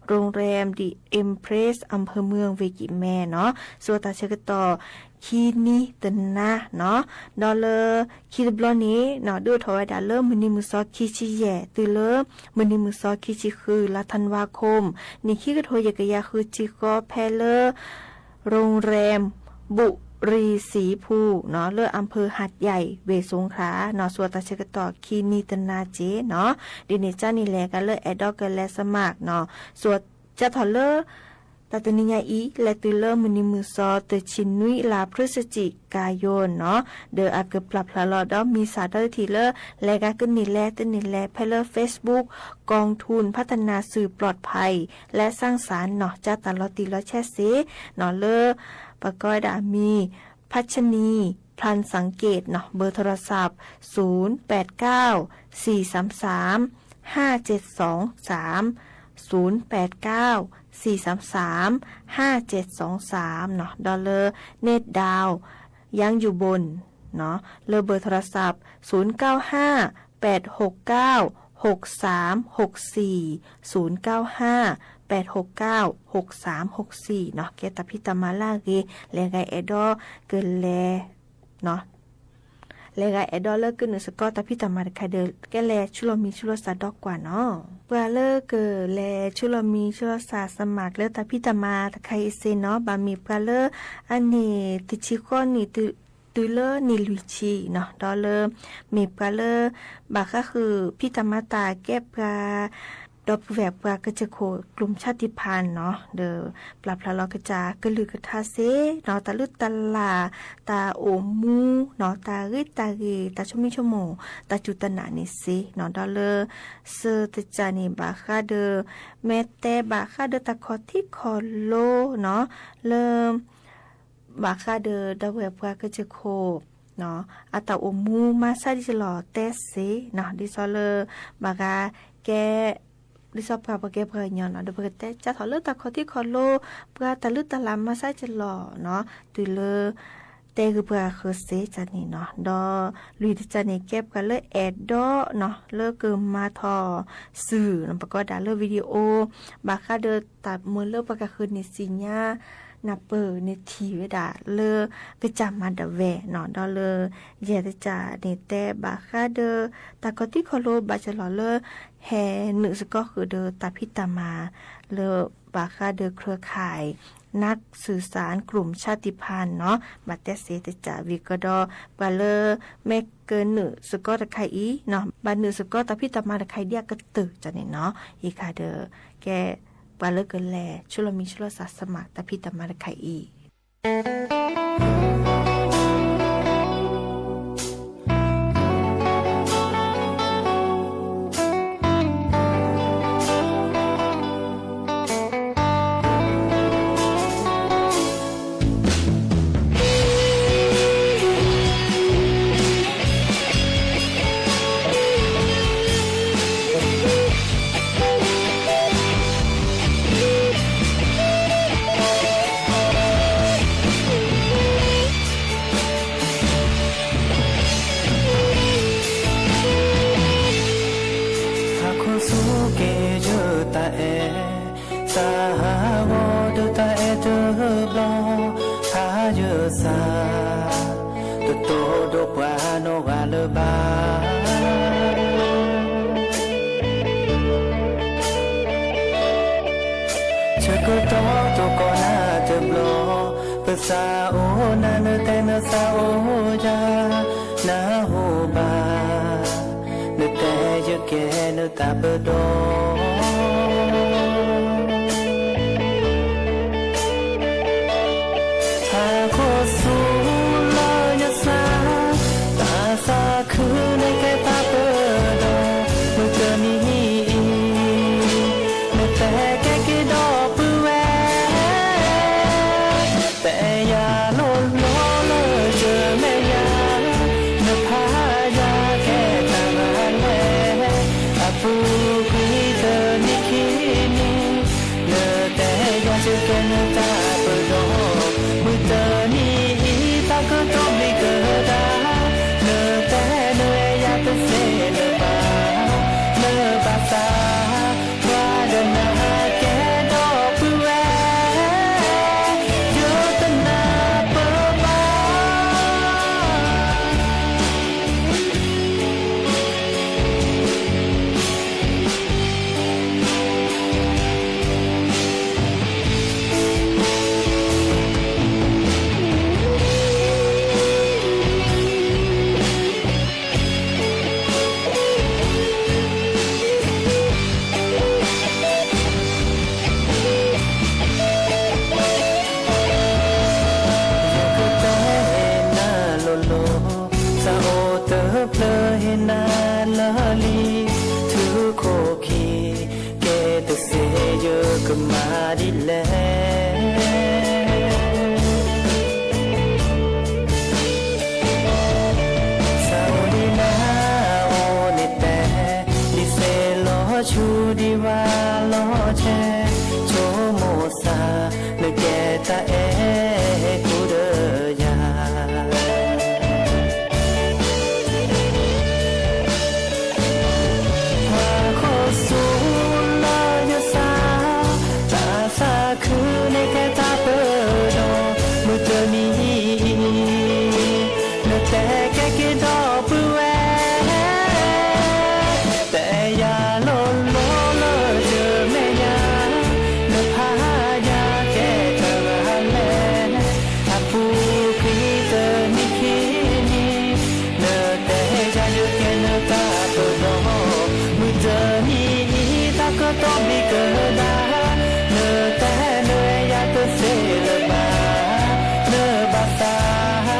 โรงแรม The Empress อำเภอเมือง ဝ့ၢ်ကံၢ်မဲနီၤ စိၤတၢ်ဆၢကတီၢ် ခံနံၤတနၤနီၤ ဒီးလၢခံတဘျီန့ၣ်နီၤ ဒုးအိၣ်ထီၣ်ဝဲဒၣ်လၢမုၢ်နံၤမုၢ်သီခံဆံယဲၢ် တုၤလၢမုၢ်နံၤမုၢ်သီခံဆံဃု လါ ธันวาคม နံၣ်ခံကထိယဲၢ်ကယၤဃုဆံဃိး ဖဲလၢ โรงแรม บุรีสีภู နီၤ လၢ อำเภอหาดใหญ่ ဝ့ၢ်สงขลา နီၤ စိၤတၢ်ဆၢကတီၢ်ခံနံၤတနၤက့နီၤ ဒ်န့ၣ်ကန့ၣ် လဲၤကလၢအဲၣ်ဒိးကလဲၤ สมัคร နီၤ စိၤ ကၢ်ထီၣ်လၢ တၢ်တနံၤညါအံၤ လဲၤတုၤလၢမုၢ်နံၤမုၢ်သီ တဆံနွံ လါ พฤศจิกายน နီၤ ဒီးအကပျၢ်ဖျါလီၤဒီးမံၤစၢ်ဒီတထံၣ်လၢ လဲၤဂၤကန့ၢ်လဲၤတန့ၢ်လဲၤ ဖဲလၢ Facebook กองทุนพัฒนาสื่อปลอดภัยและสร้างสรรค์ နီၤ ကၢ်တၢ်လီၤတံၢ်လီၤဆဲးစ့ၢ်နီၤ လၢ ပကိးဝဲဒၣ်အမံၤ พัชนี พลันสังเกต နီၤ เบอร์โทรศัพท์ ศูนย์แปดเก้า สี่สามสาม ห้าเจ็ดสองสาม ศูนย์แปดเก้า สี่สามสาม ห้าเจ็ดสองสาม နီၤ ဒီးလၢ เนตรดาว ยังอยู่บน နီၤ လၢ เบอร์โทรศัพท์ ศูนย์เก้าห้า แปดหกเก้า หกสามหกสี่ ศูนย์เก้าห้า แปดหกเก้า หกสามหกสี่ နီၤ ကဲတၢ်ဖံးတၢ်မၤလၢအဂ့ၤ လဲၤဂၤအဲၣ်ဒိးကလဲၤ လဲၤဂၤအဲၣ်ဒိးလၢကနုာ်သကိးတၢ်ဖံးတၢ်မၤတခါဒီး ကဲလဲၤဆူလီၤမံၤဆူလီၤစှၤဒီးကွၢ်နီၤ ပှၤလၢကလဲၤဆူလီၤမံၤဆူလီၤစှၤ สมัคร လၢတၢ်ဖံးတၢ်မၤတခါအံၤစ့ၢ်နီၤ ဘၣ်မ့ၢ်ပှၤလၢအန့ၢ်တဆံဃိးနံၣ် တုၤလၢနံၣ်လွံၢ်ဆံနီၤ ဒီးလၢ မ့ၢ်ပှၤလၢ ဘၣ်ဃးဃုာ်ဖံးတၢ်မၤတၢ်ကဲပှၤ ဒီပုၢ်ဝဲၢ်ပှၤကစၢၢ်ခိၣ် กลุ่มชาติพันธุ์ နီၤ ဒီးပျၢ်ဖျါလီၤကစၢ်ကလုၢ်ကထါစ့ၢ်နီၤ တၢ်လုၢ်တၢ်လၢ် တၢ်အိၣ်မူနီၤ တၢ်ဂ့ၤတၢ်ဂ့ၤ တၢ်ဆိမိၣ်ဆိကမိၣ် တၢ်စူၢ်တၢ်နာ်န့ၣ်စ့ၢ်နီၤ ဒီးလၢ စၢၤတစၢ်န့ၣ် ဘၣ်ဃးဒီး မဲာ်တဲ ဘၣ်ဃးဒီးတၢ်ခီၣ်ထံးခီၣ်လိနီၤ လၢ ဘၣ်ဃးဒီးဒီပုၢ်ဝဲၢ်ပှၤကစၢၢ်ခိၣ် အတၢ်အိၣ်မူမၤဆါဒ်ကလီၤတဲစ့ၢ်နီၤ ဒ်သိးလၢ ဘၣ်ဃးကဲ ဒ်သိးပှၤပှၤကဲပှၤကညီနီၤ ဒီးပကတဲကၢ်ထီၣ်လၢတၢ်ခီၣ်ထံးခီၣ်လိ ပှၤတၢ်လုၢ်တၢ်လၢ်မၤဆါကလီၤနီၤ တုၤလၢ တဲဂ့ၤပှၤဃၢၤစ့ၢ်တၢ်န့ၣ်နီၤ ဒီးလွံၢ်တစၢ်န့ၣ် ကဲပှၤလၢအဲၣ်ဒိးနီၤ လၢကမၤထီၣ်စုာ် ပကိးဒၣ်လၢ video ဘၣ်ဃးဒီးတၢ်မၢလၢပှၤကဃုန့ၢ်သ့ၣ်ညါ နၢ်ပၢၢ်န့ၣ်ထံၣ်ဝဲဒၣ်လၢကစၢ်မၤဒၣ်ဝဲနီၤ ဒီးလၢ ယဲၢ်တစၢ်န့ၣ် တဲဘၣ်ဃးဒီး တၢ်ခီၣ်ထံးခီၣ်လိဘၣ်ကလီၤလၢ ဟဲနုာ်သကိးဃုာ်ဒီးတၢ်ဖံးတၢ်မၤ လၢဘၣ်ဃးဒီး เครือข่ายนักสื่อสารกลุ่มชาติพันธุ์ နီၤ ဘၣ်တဲစ့ၢ်တစၢ်ဝံၤကဒီး ပှၤလၢ မ့ၢ်ကနုာ်သကိးတခါအံၤနီၤ ဘၣ်နုာ်သကိးတၢ်ဖံးတၢ်မၤတခါအံၤဒ်အကတၢၢ်တၢ်န့ၣ်နီၤ ယံာ်ခါဒီး ကဲ ပှၤလၢကလဲၤဆူလီၤမံၤဆူလီၤစှၤ สมัคร တၢ်ဖံးတၢ်မၤတခါအံၤ နီၢ်ဂၤလၢၤဘၣ်. ဆၢကတီၢ်တိၢ်ကီၢ်နၤတဘျီ, ပသးအိၣ်နၤ နတဲနသးအိၣ်ယၤ, နဟူဘၣ်, နတဲယကဲနတၢ်ပဒီ ဟးဃီဆူလၢယသး, တၢ်သးခုန့ၣ်ကဲတၢ်ပဒီ, မုၢ်တနံၤအံၤ, နတဲကဲက့ၤဒီပုၢ်ဝဲၢ်, တဲယၤလိၤလိၤလၢယမဲာ်ညါ, နဖးယၤကဲတၢ်ဂၤလဲၣ်, အပူၤကွံာ်တနံၤခံနံၤ, နတဲယၤယကဲနတၢ်ပဒီ, မုၢ်တနံၤအံၤတၢ်ကတိၤမံၤကဒါ, နတဲနအဲၣ်ယၤတသ့လၢၤဘၣ်, လၢဘၣ်သး, ပှၤဒီးနၤကဲဒီပုၢ်ဝဲၢ်, ယတနၢ်ပၢၢ်ဘၣ်. ယကတဲနၤလိၤလိၤ, သးအိၣ်တဖျၢၣ်ဟ့ၣ်နၤလၢာ်လံ, ထူခိၣ်ခံ, ကဲတသ့ယကမၤဒ်လဲၣ်. သးအိၣ်ဒံးနၤအိၣ်န့ၣ်တဲ, ဒ်သ့ၣ်လီၤဆူဒံးဝၤလီၤဆဲး, ဆိကမိၣ်သး, နကဲတၢ်အဲၣ်ကူဒီးယၤ ဟးဃီဆူလၢယသး, တၢ်သးခုန့ၣ်ကဲတၢ်ပဒီ, မုၢ်တနံၤအံၤ, နတဲကဲက့ၤဒီပုၢ်ဝဲၢ်, တဲယၤလိၤလိၤလၢယမဲာ်ညါ, နဖးယၤကဲတၢ်ဂၤလဲၣ်, အပူၤကွံာ်တနံၤခံနံၤ, နတဲယၤယကဲနတၢ်ပဒီ, မုၢ်တနံၤအံၤတၢ်ကတိၤမံၤကဒါ, နတဲနအဲၣ်ယၤတသ့လၢၤဘၣ်, လၢဘၣ်သ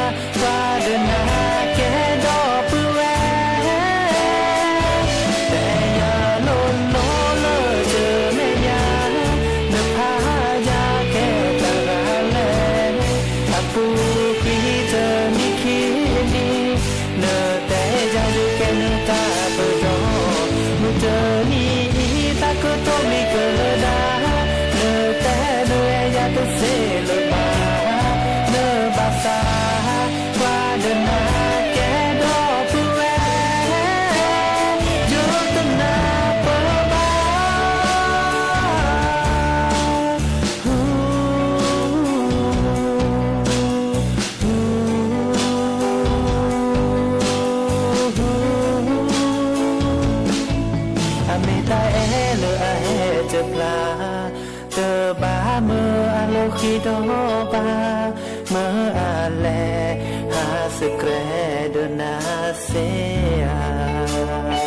း, ပှၤဒီးနၤကဲဒီပုၢ်ဝဲၢ်, တဲယၤလိၤလိၤလၢယမဲာ်ညါ, နဖးယၤကဲတၢ်ဂၤလဲၣ်, အပူၤကွံာ်တနံၤခံနံၤ, နတဲယၤယကဲနတၢ်ပဒီ, မုၢ်တနံၤအံၤတၢ်ကတိၤမံၤကဒါ, နတဲနအဲၣ်ယၤတသ့လၢၤဘၣ်, လၢဘၣ်သး, ပှၤဒီးနၤကဲဒီပုၢ်ဝဲၢ်, ယတနၢ်ပၢၢ်ဘၣ်. အမ့ၢ်တၢ်အဲၣ်လၢအဟဲတဖျါ, တဘၣ်မၢအလီၢ်ဃံဒီးဘၣ်, မၢအလဲၤ, ဟးသကဲးဒီးနၤသ့ဧါ.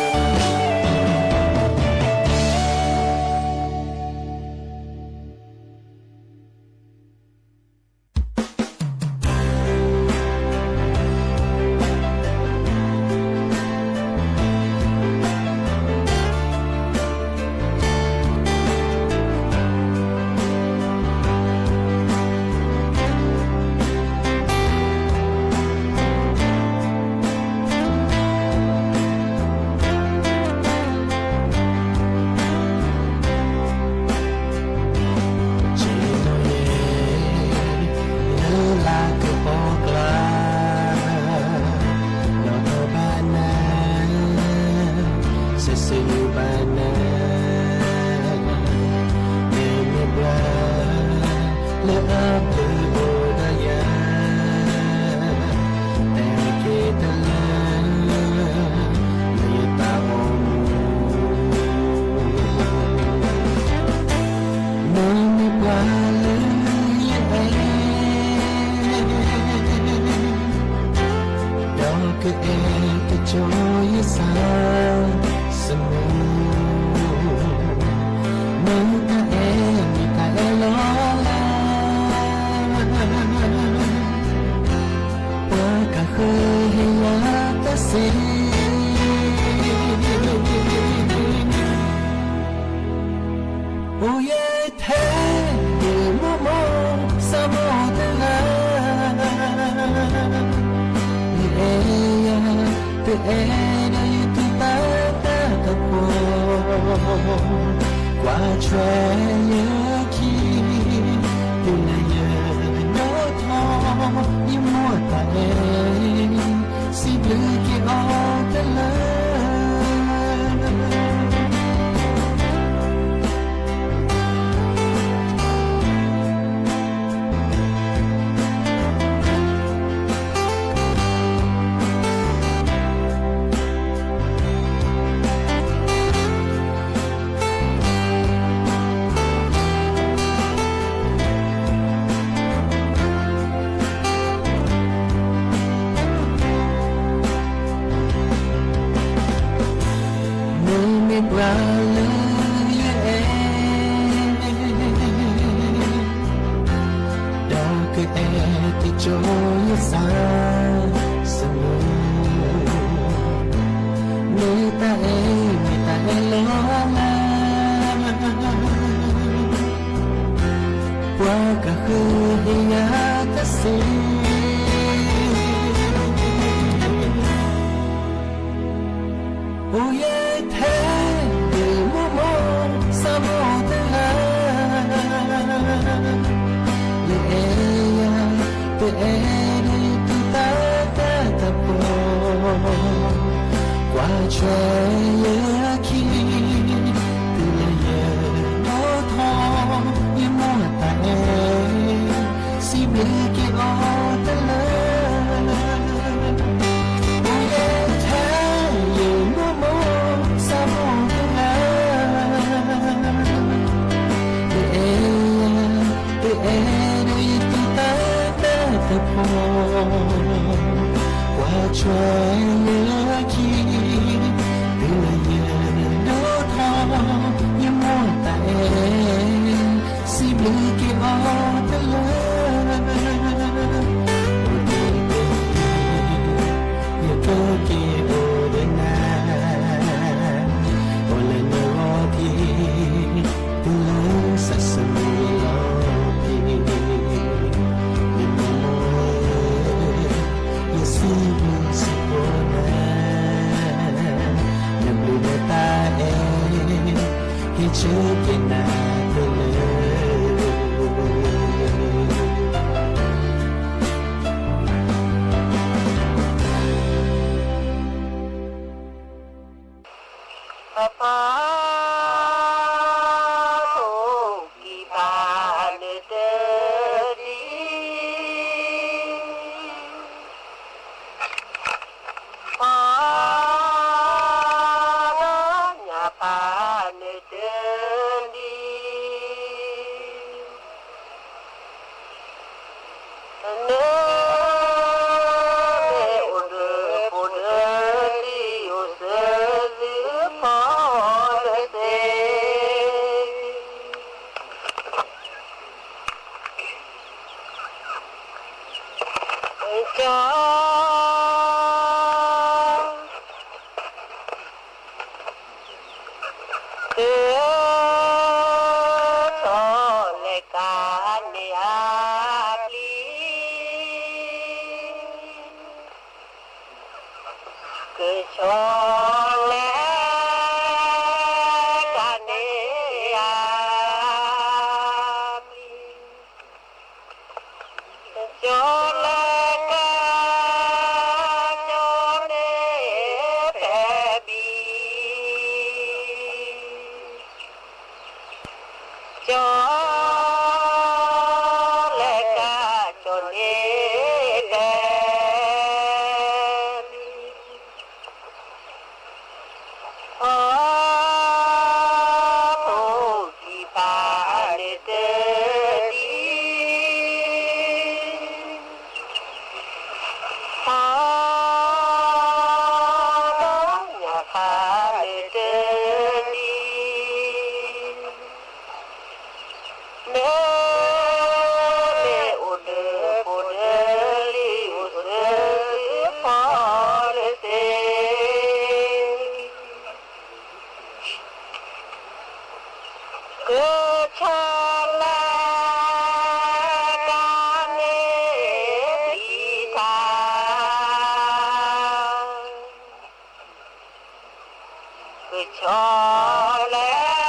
အဲၣ်ကကၠီယသး စမု မ့ၢ်တၢ်အဲၣ် မ့ၢ်တၢ်အဲၣ်လီၤလး, ပှၤကဃုဟ့ၣ်ယၤတၢ်စ့ အိၣ်ယဲထဲ ယမိၢ်မိၢ် စးမိၢ်တဂၤ, ယအဲၣ်ယၤ တအဲၣ်ဒီးယတူၢ်သးတၢ်တဖှီၣ်, ကွၢ်ထွဲယခံ တုၤလၢယဒိၣ်ထီၣ် ယမိၢ်တၢ်အဲၣ် စံးဘျုးက့ၤအီၤတလၢ. မ့မ့ၢ်ပှၤလၢယအဲၣ် ဒီးကအဲၣ်တကၠီယသး စမု မ့ၢ်တၢ်အဲၣ် မ့ၢ်တၢ်အဲၣ်လီၤလး, ပှၤကဃုဟ့ၣ်ယၤတၢ်စ့ အိၣ်ယဲထဲ ယမိၢ်မိၢ် စးမိၢ်တဂၤ, ယအဲၣ်ယၤ တအဲၣ်ဒီးယတူၢ်သးတၢ်တဖှီၣ်, ကွၢ်ထွဲယခံ တုၤလၢယဒိၣ်ထီၣ် ယမိၢ်တၢ်အဲၣ် စံးဘျုးက့ၤအီၤတလၢ. အိၣ်ယဲထဲ ယမိၢ်မိၢ် စးမိၢ်တဂၤ, ယအဲၣ်ယၤ တအဲၣ်ဒီးယတူၢ်သးတၢ်တဖှီၣ်, ကွၢ်ထွဲယခံ တုၤလၢယဒိၣ်ထီၣ် ယမိၢ်တၢ်အဲၣ် စံးဘျုးက့ၤအီၤတလၢ. အိၣ်တ့ၢ်တ့ၢ် ယကက့ၤအိၣ်ဒီးနၤ, အိၣ်လၢနဂီၢ်ထံး တုၤလၢစးစမုလီၤတံၢ်, ယမိၢ်မိၢ်ဧၢ, ယစံးဘျုးစံးဖှိၣ်နၤ, နဘျုးနတၢ်အဲၣ် ဟ့ၣ်ဆၢက့ၤနၤတလၢ. ပၢ်ပၢ် ကံၢ်ပၢ်နတဒံ ပၢ် ညၣ်ပၢ်နတဒံ နမ့ၢ်အိၣ်ဒီးဖိဒီးလံၤ အိၣ်စၢၤသုဖီတသ့ ကၠီ ကဆီလဲၤကါန့ၢ်အါ ပျံၤ ကဆီလဲၤကါန့ၢ်အါ ပျံၤ ကဆီလဲၤကါ ကဆီန့ၢ်ဖဲဘံ ကဆီလဲၤကါ ကဆီန့ၢ်ဖဲဘံ ကၠီလၢတၢ်န့ၣ်ပျံၤတၢ်, ကၠီလၢတၢ် ကၠီမ့ၢ်ဖဲဘၣ် ကၠီလၢတၢ် ကၠီန့ၣ်ဖဲ ထိၣ်ကံၢ်ပၢ်လၢအဲၣ်တရူး ဖးလၢနီၣ်ကျဲနီၣ်လဲၤမုၢ်, ဖး ဖးမ့ၢ်လီၤဘှံးဒၣ်ပုၢ်မုၣ်လဲၤဝဲကျဲစၢၤလံ နီၢ်ထံဆၣ်ပူၤနီၢ်ဖဲခိၣ်, နီၢ်ထံဆၣ်ပူၤနီၢ်ဖဲခိၣ်, နီၢ်ဆၢကဲ မီၤဒိၣ်ဟဲပူၤ, နီၢ်ဆၢကဲ မီၤဒိၣ်ဟဲပူၤ, ဖီ ထိၣ်ကံၢ်ပၢ်လၢအဲၣ်တရူး, ဖး နီၣ်ကျဲနီၣ်လဲၤမုၢ်, ဖး ဖးမ့ၢ်လီၤဘှံးဒၣ်ပုၢ်မုၣ်လဲၤကျဲစၢၤလံ နီၢ်ထံဆၣ်ပူၤနီၢ်ဖဲဘျီ, နီၢ်ထံဆၣ်ပူၤနီၢ်ဖဲဘျီ, နီၢ်ဆၢကဲ မီၤဒိၣ်ဟဲလီၤ, နီၢ်ဆၢကဲ မီၤဒိၣ်ဟဲလီၤ. နီၢ်ထံဆၣ်ပူၤလၢမုၢ်ဒုး, နီၢ်ထံဆၣ်ပူၤလၢမုၢ်ဒုး, ကျီလဲကျီ က့ၤသိၣ်လွံၢ်မုၢ်, ကျီလဲကျီ က့ၤ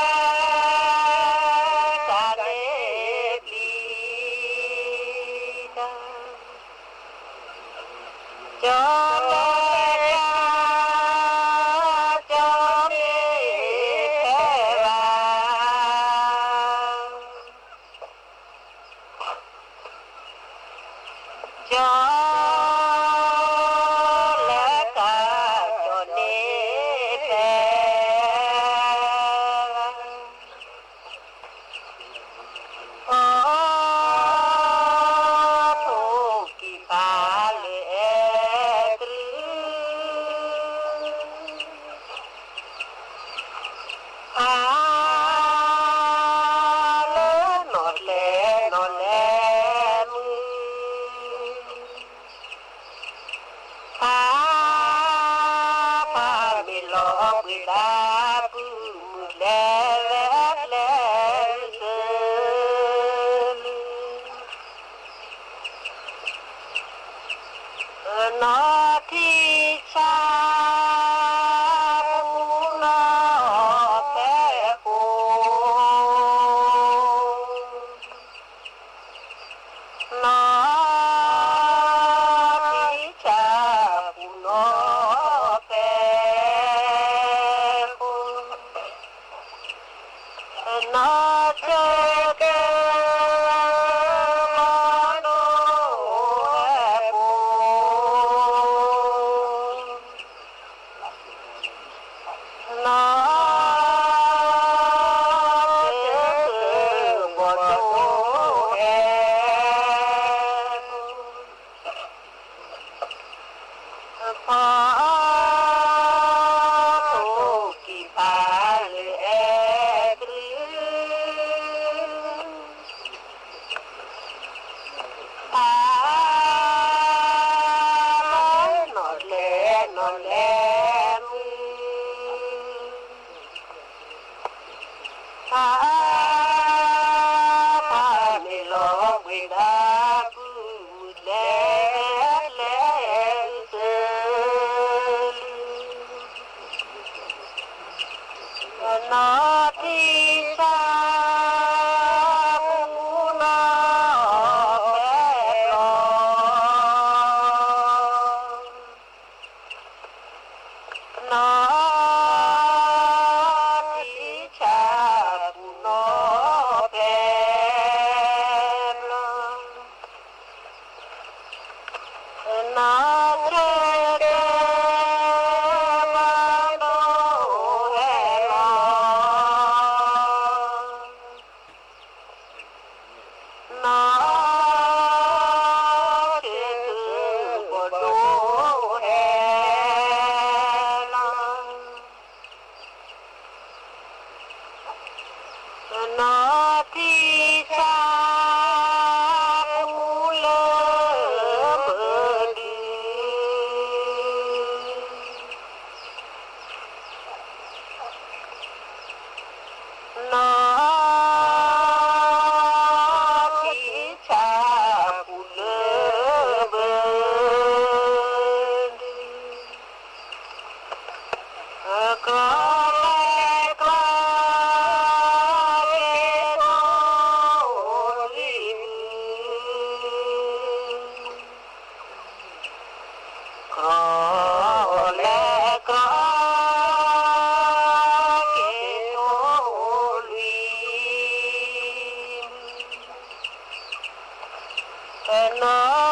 သိၣ်လွံၢ်မုၢ်,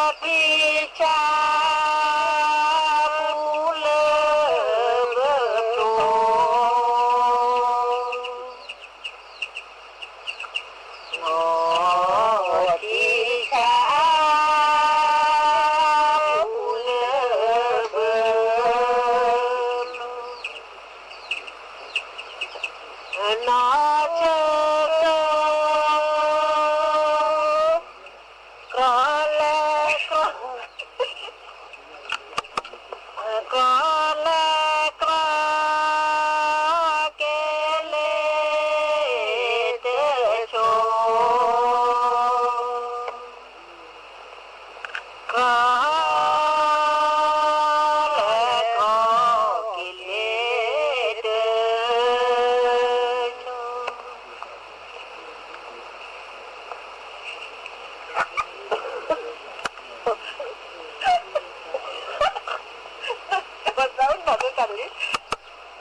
နီၢ်ထံဆၣ်ပူၤလၢမုၢ်ဒိၣ် လီၤဘၣ်ဒ်ကပျၢ်ဆိ, လီၤဘၣ်ဒ်ကပျၢ်ဆိ, လီၤဘၣ်ဆိ, လီၤဘၣ်ဆိ, ဘၣ်ဘၣ်ဆိ, လီၤဘၣ်ဒ်ကပျၢ်ကွံာ်, လီၤဘၣ်ဒ်ကပျၢ်ကွံာ်, လီၤဘၣ်က့ၤဘၣ်က့ၤ, လီၤဘၣ်က့ၤဘၣ်က့ၤ, တၢ်စူၢ်တၢ်ကီးမ့ၢ်မ့ၢ်, တၢ်စူၢ်တၢ်ကီး, ပနီၢ်ဂ့ၤ, ပနီၢ်ဆၢတၢ်စူၢ်ကီးပၢၤဆၢ, ပနီၢ်ဆၢတၢ်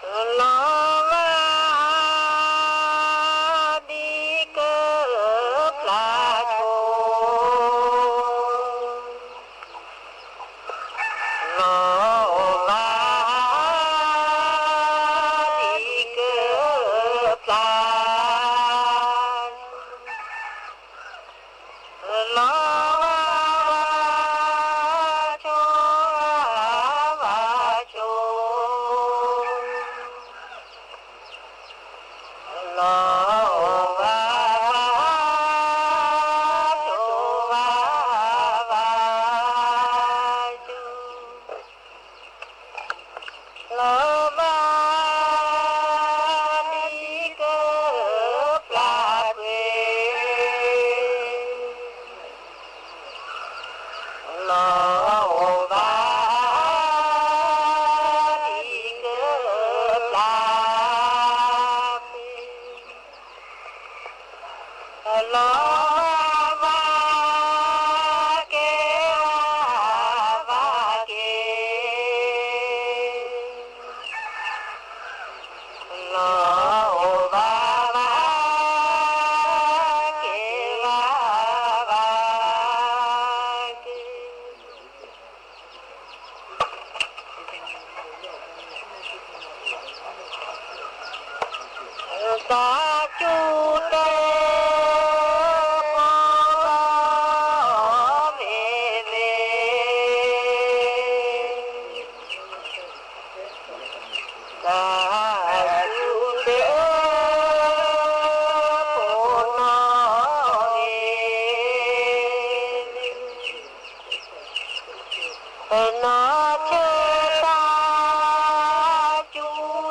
စူၢ်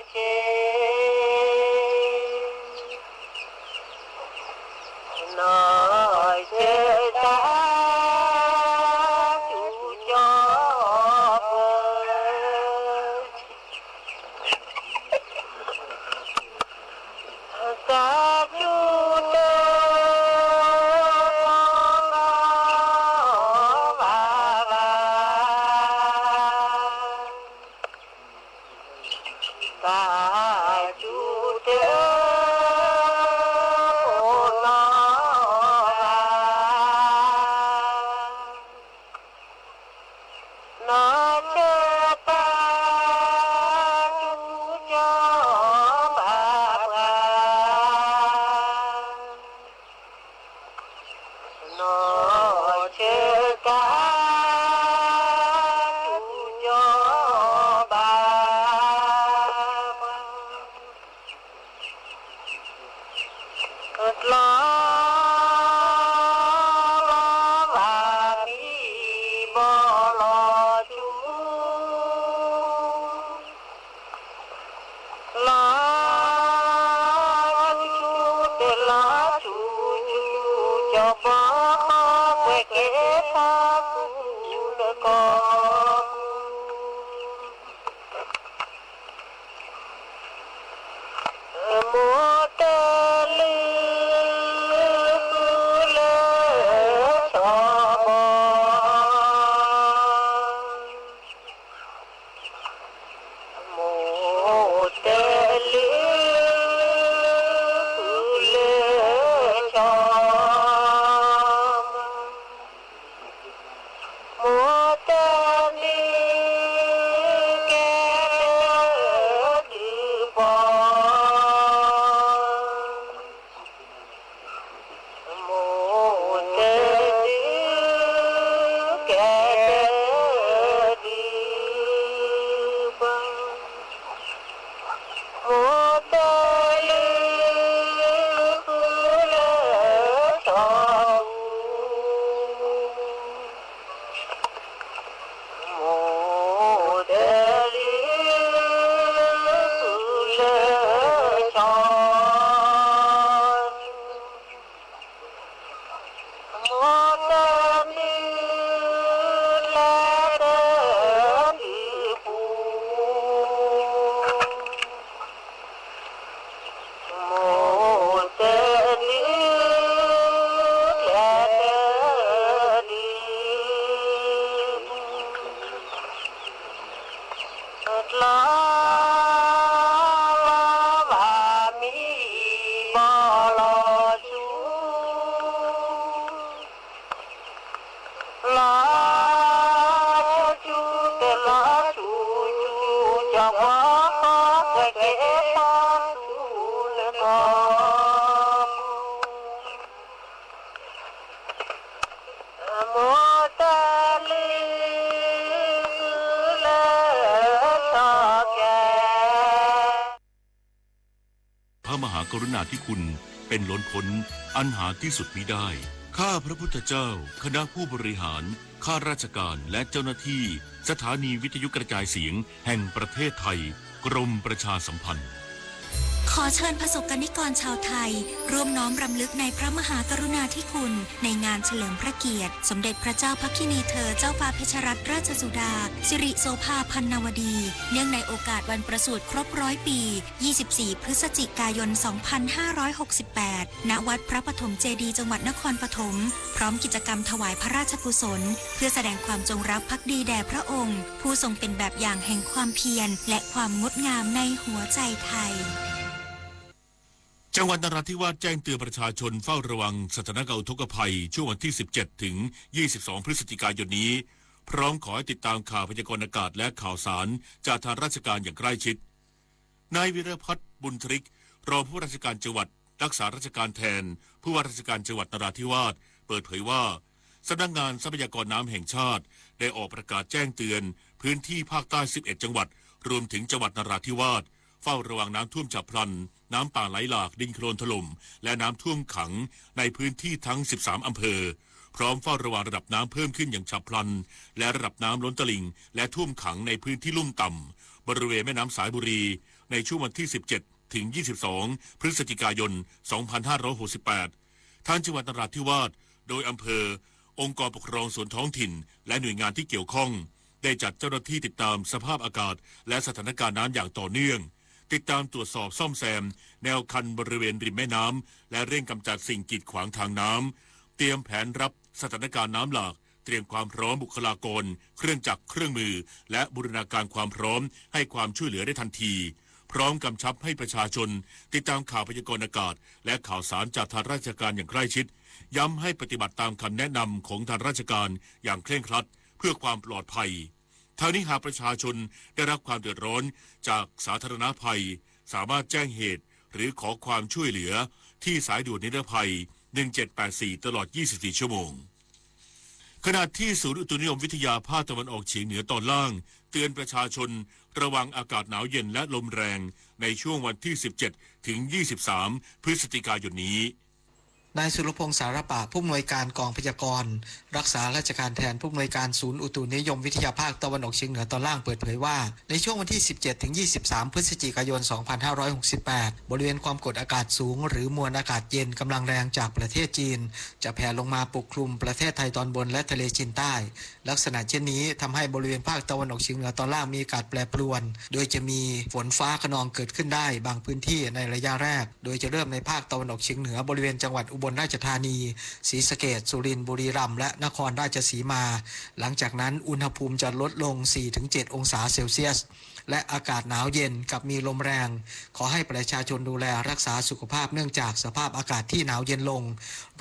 ကီးပၢၤဆၢ, တၢ်စူၢ်တၢ်ကီးဘၣ်ဘၣ်, တၢ်စူၢ်တၢ်ကီးနီၢ်ဂ့ၤ, နီၢ်ဆၢတၢ်စူၢ်ကီးဘၣ်ဘၣ်, နီၢ်ဆၢတၢ်စူၢ်ကီးဘၣ်ဘၣ်, တၢ်လီၤဘၣ်မံဘီလီၤဆူ လီၤလီၤဘၣ်မံဘီလီၤဆူ လီၤဆူတလီၤဆူဆူ ကၠီၤပှၤပှၤကဲပှၤဆူနကီၢ် พระมหากรุณาธิคุณเป็นล้นพ้นอันหาที่สุดมิได้ ข้าพระพุทธเจ้า คณะผู้บริหาร ข้าราชการ และเจ้าหน้าที่ สถานีวิทยุกระจายเสียงแห่งประเทศไทย กรมประชาสัมพันธ์ ขอเชิญประสบกนิกรชาวไทย ร่วมน้อมรำลึกในพระมหากรุณาธิคุณ ในงานเฉลิมพระเกียรติ สมเด็จพระเจ้าพระคินีเธอ เจ้าฟ้าเพชรรัตนราชสุดา สิริโสภาพันนวดี เนื่องในโอกาสวันประสูติครบร้อยปี ยี่สิบสี่ พฤศจิกายน สองพันห้าร้อยหกสิบแปด ณ วัดพระปฐมเจดีย์ จังหวัดนครปฐม พร้อมกิจกรรมถวายพระราชกุศล เพื่อแสดงความจงรักภักดีแด่พระองค์ ผู้ทรงเป็นแบบอย่างแห่งความเพียร และความงดงามในหัวใจไทย จังหวัดนราธิวาสแจ้งเตือนประชาชนเฝ้าระวังสถานการณ์อุทกภัยช่วงวันที่ สิบเจ็ด ถึง ยี่สิบสอง พฤศจิกายนนี้ พร้อมขอให้ติดตามข่าวพยากรณ์อากาศและข่าวสารจากทางราชการอย่างใกล้ชิด นายวีรพัฒน์ บุญทริก รองผู้ว่าราชการจังหวัด รักษาราชการแทนผู้ว่าราชการจังหวัดนราธิวาส เปิดเผยว่า สำนักงานทรัพยากรน้ำแห่งชาติ ได้ออกประกาศแจ้งเตือนพื้นที่ภาคใต้ สิบเอ็ด จังหวัด รวมถึงจังหวัดนราธิวาส เฝ้าระวังน้ำท่วมฉับพลัน น้ำป่าไหลหลาก ดินโคลนถล่ม และน้ำท่วมขังในพื้นที่ทั้ง สิบสาม อำเภอ พร้อมเฝ้าระวังระดับน้ำเพิ่มขึ้นอย่างฉับพลัน และระดับน้ำล้นตลิ่ง และท่วมขังในพื้นที่ลุ่มต่ำ บริเวณแม่น้ำสายบุรี ในช่วงวันที่ สิบเจ็ด ถึง ยี่สิบสอง พฤศจิกายน สองพันห้าร้อยหกสิบแปด ทางจังหวัดนราธิวาส โดยอำเภอ องค์กรปกครองส่วนท้องถิ่น และหน่วยงานที่เกี่ยวข้อง ได้จัดเจ้าหน้าที่ติดตามสภาพอากาศ และสถานการณ์น้ำอย่างต่อเนื่อง ติดตามตรวจสอบซ่อมแซมแนวคันบริเวณริมแม่น้ำ และเร่งกำจัดสิ่งกีดขวางทางน้ำ เตรียมแผนรับสถานการณ์น้ำหลาก เตรียมความพร้อมบุคลากร เครื่องจักรเครื่องมือ และบูรณาการความพร้อมให้ความช่วยเหลือได้ทันที พร้อมกำชับให้ประชาชนติดตามข่าวพยากรณ์อากาศ และข่าวสารจากทางราชการอย่างใกล้ชิด ย้ำให้ปฏิบัติตามคำแนะนำของทางราชการอย่างเคร่งครัด เพื่อความปลอดภัย ทั้งนี้หากประชาชนได้รับความเดือดร้อนจากสาธารณภัย สามารถแจ้งเหตุหรือขอความช่วยเหลือที่สายด่วนนิรภัย หนึ่งเจ็ดแปดสี่ ตลอด ยี่สิบสี่ ชั่วโมง ขณะที่ศูนย์อุตุนิยมวิทยาภาคตะวันออกเฉียงเหนือตอนล่าง เตือนประชาชนระวังอากาศหนาวเย็นและลมแรงในช่วงวันที่ สิบเจ็ด ถึง ยี่สิบสาม พฤศจิกายนนี้ นายสุรพงษ์ สารปะ ผู้อำนวยการกองพยากรณ์ รักษาราชการแทนผู้อำนวยการศูนย์อุตุนิยมวิทยาภาคตะวันออกเฉียงเหนือตอนล่างเปิดเผยว่า ในช่วงวันที่ สิบเจ็ด ถึง ยี่สิบสาม พฤศจิกายน สองพันห้าร้อยหกสิบแปด บริเวณความกดอากาศสูงหรือมวลอากาศเย็นกำลังแรงจากประเทศจีน จะแผ่ลงมาปกคลุมประเทศไทยตอนบนและทะเลจีนใต้ ลักษณะเช่นนี้ทำให้บริเวณภาคตะวันออกเฉียงเหนือตอนล่างมีอากาศแปรปรวน โดยจะมีฝนฟ้าคะนองเกิดขึ้นได้บางพื้นที่ในระยะแรก โดยจะเริ่มในภาคตะวันออกเฉียงเหนือบริเวณจังหวัดอุบลราชธานี ศรีสะเกษ สุรินทร์ บุรีรัมย์ และนครราชสีมา หลังจากนั้นอุณหภูมิจะลดลง สี่ถึงเจ็ด องศาเซลเซียส และอากาศหนาวเย็นกับมีลมแรง ขอให้ประชาชนดูแลรักษาสุขภาพเนื่องจากสภาพอากาศที่หนาวเย็นลง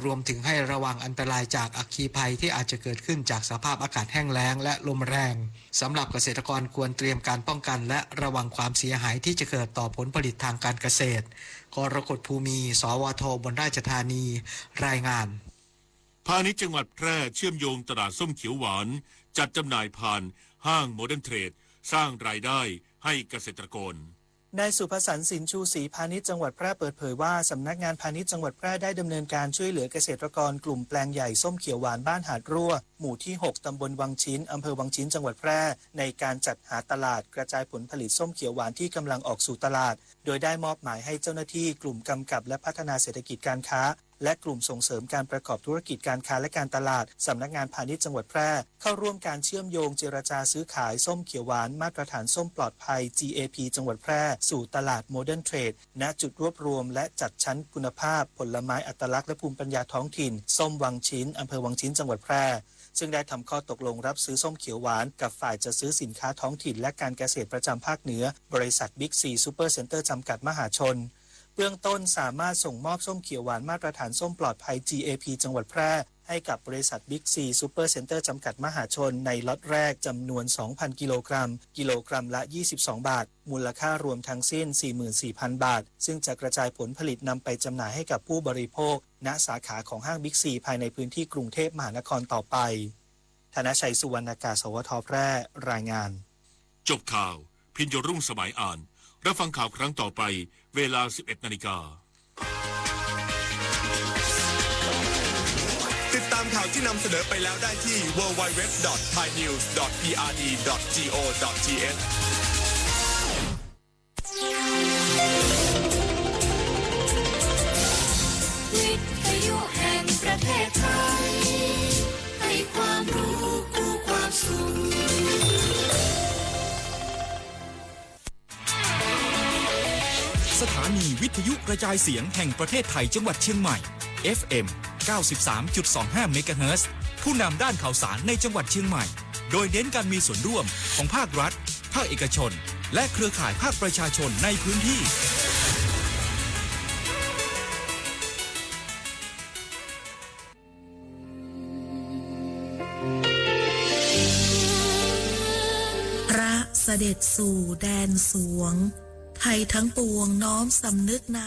รวมถึงให้ระวังอันตรายจากอัคคีภัยที่อาจจะเกิดขึ้นจากสภาพอากาศแห้งแล้งและลมแรง สำหรับเกษตรกรควรเตรียมการป้องกันและระวังความเสียหายที่จะเกิดต่อผลผลิตทางการเกษตร กรกฎ ภูมี สวท อุบลราชธานี รายงาน พาณิชย์จังหวัดแพร่เชื่อมโยงตลาดส้มเขียวหวาน จัดจำหน่ายผ่านห้างโมเดิร์นเทรด สร้างรายได้ให้เกษตรกร นายสุภสรรค์ สินชูศรี พาณิชย์จังหวัดแพร่เปิดเผยว่า สำนักงานพาณิชย์จังหวัดแพร่ได้ดำเนินการช่วยเหลือเกษตรกรกลุ่มแปลงใหญ่ส้มเขียวหวานบ้านหาดร่ว หมู่ที่ หก ตำบลวังชิ้น อำเภอวังชิ้น จังหวัดแพร่ ในการจัดหาตลาดกระจายผลผลิตส้มเขียวหวานที่กำลังออกสู่ตลาด โดยได้มอบหมายให้เจ้าหน้าที่กลุ่มกำกับและพัฒนาเศรษฐกิจการค้า และกลุ่มส่งเสริมการประกอบธุรกิจการค้าและการตลาด สำนักงานพาณิชย์จังหวัดแพร่ เข้าร่วมการเชื่อมโยงเจรจาซื้อขายส้มเขียวหวานมาตรฐานส้มปลอดภัย จี เอ พี จังหวัดแพร่ สู่ตลาดโมเดิร์นเทรด ณ จุดรวบรวมและจัดชั้นคุณภาพผลไม้อัตลักษณ์และภูมิปัญญาท้องถิ่น ส้มวังชิ้น อำเภอวังชิ้น จังหวัดแพร่ ซึ่งได้ทำข้อตกลงรับซื้อส้มเขียวหวานกับฝ่ายจัดซื้อสินค้าท้องถิ่นและการเกษตรประจำภาคเหนือ บริษัทบิ๊กซีซูเปอร์เซ็นเตอร์จำกัดมหาชน เบื้องต้นสามารถส่งมอบส้มเขียวหวานมาตรฐานส้มปลอดภัย จี เอ พี จังหวัดแพร่ ให้กับบริษัทบิ๊กซีซูเปอร์เซ็นเตอร์จำกัดมหาชนในล็อตแรกจำนวน สองพัน กิโลกรัม กิโลกรัมละ ยี่สิบสอง บาท มูลค่ารวมทั้งสิ้น สี่หมื่นสี่พัน บาท ซึ่งจะกระจายผลผลิตนำไปจำหน่ายให้กับผู้บริโภค ณ สาขาของห้างบิ๊กซีภายในพื้นที่กรุงเทพมหานครต่อไป ธนชัย สุวรรณากาศ สวท แพร่ รายงาน จบข่าว พิญโยรุ่งสมัยอ่าน รับฟังข่าวครั้งต่อไป เวลา สิบเอ็ด นาฬิกา ติดตามข่าวที่นำเสนอไปแล้วได้ที่ ดับเบิลยู ดับเบิลยู ดับเบิลยู ดอท ไทยนิวส์ ดอท พีอาร์ดี ดอท จี โอ ดอท ที เอช วิทยุแห่งประเทศไทย ให้ความรู้คู่ความสุข สถานีวิทยุกระจายเสียงแห่งประเทศไทยจังหวัดเชียงใหม่ เอฟเอ็ม เก้าสิบสามจุดสองห้า เมกะเฮิรตซ์ ผู้นำด้านข่าวสารในจังหวัดเชียงใหม่ โดยเน้นการมีส่วนร่วมของภาครัฐ ภาคเอกชน และเครือข่ายภาคประชาชนในพื้นที่ พระเสด็จสู่แดนสวง ไทยทั้งปวงน้อมสำนึกใน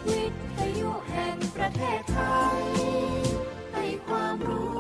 วิทยุแห่งประเทศไทย ให้ความรู้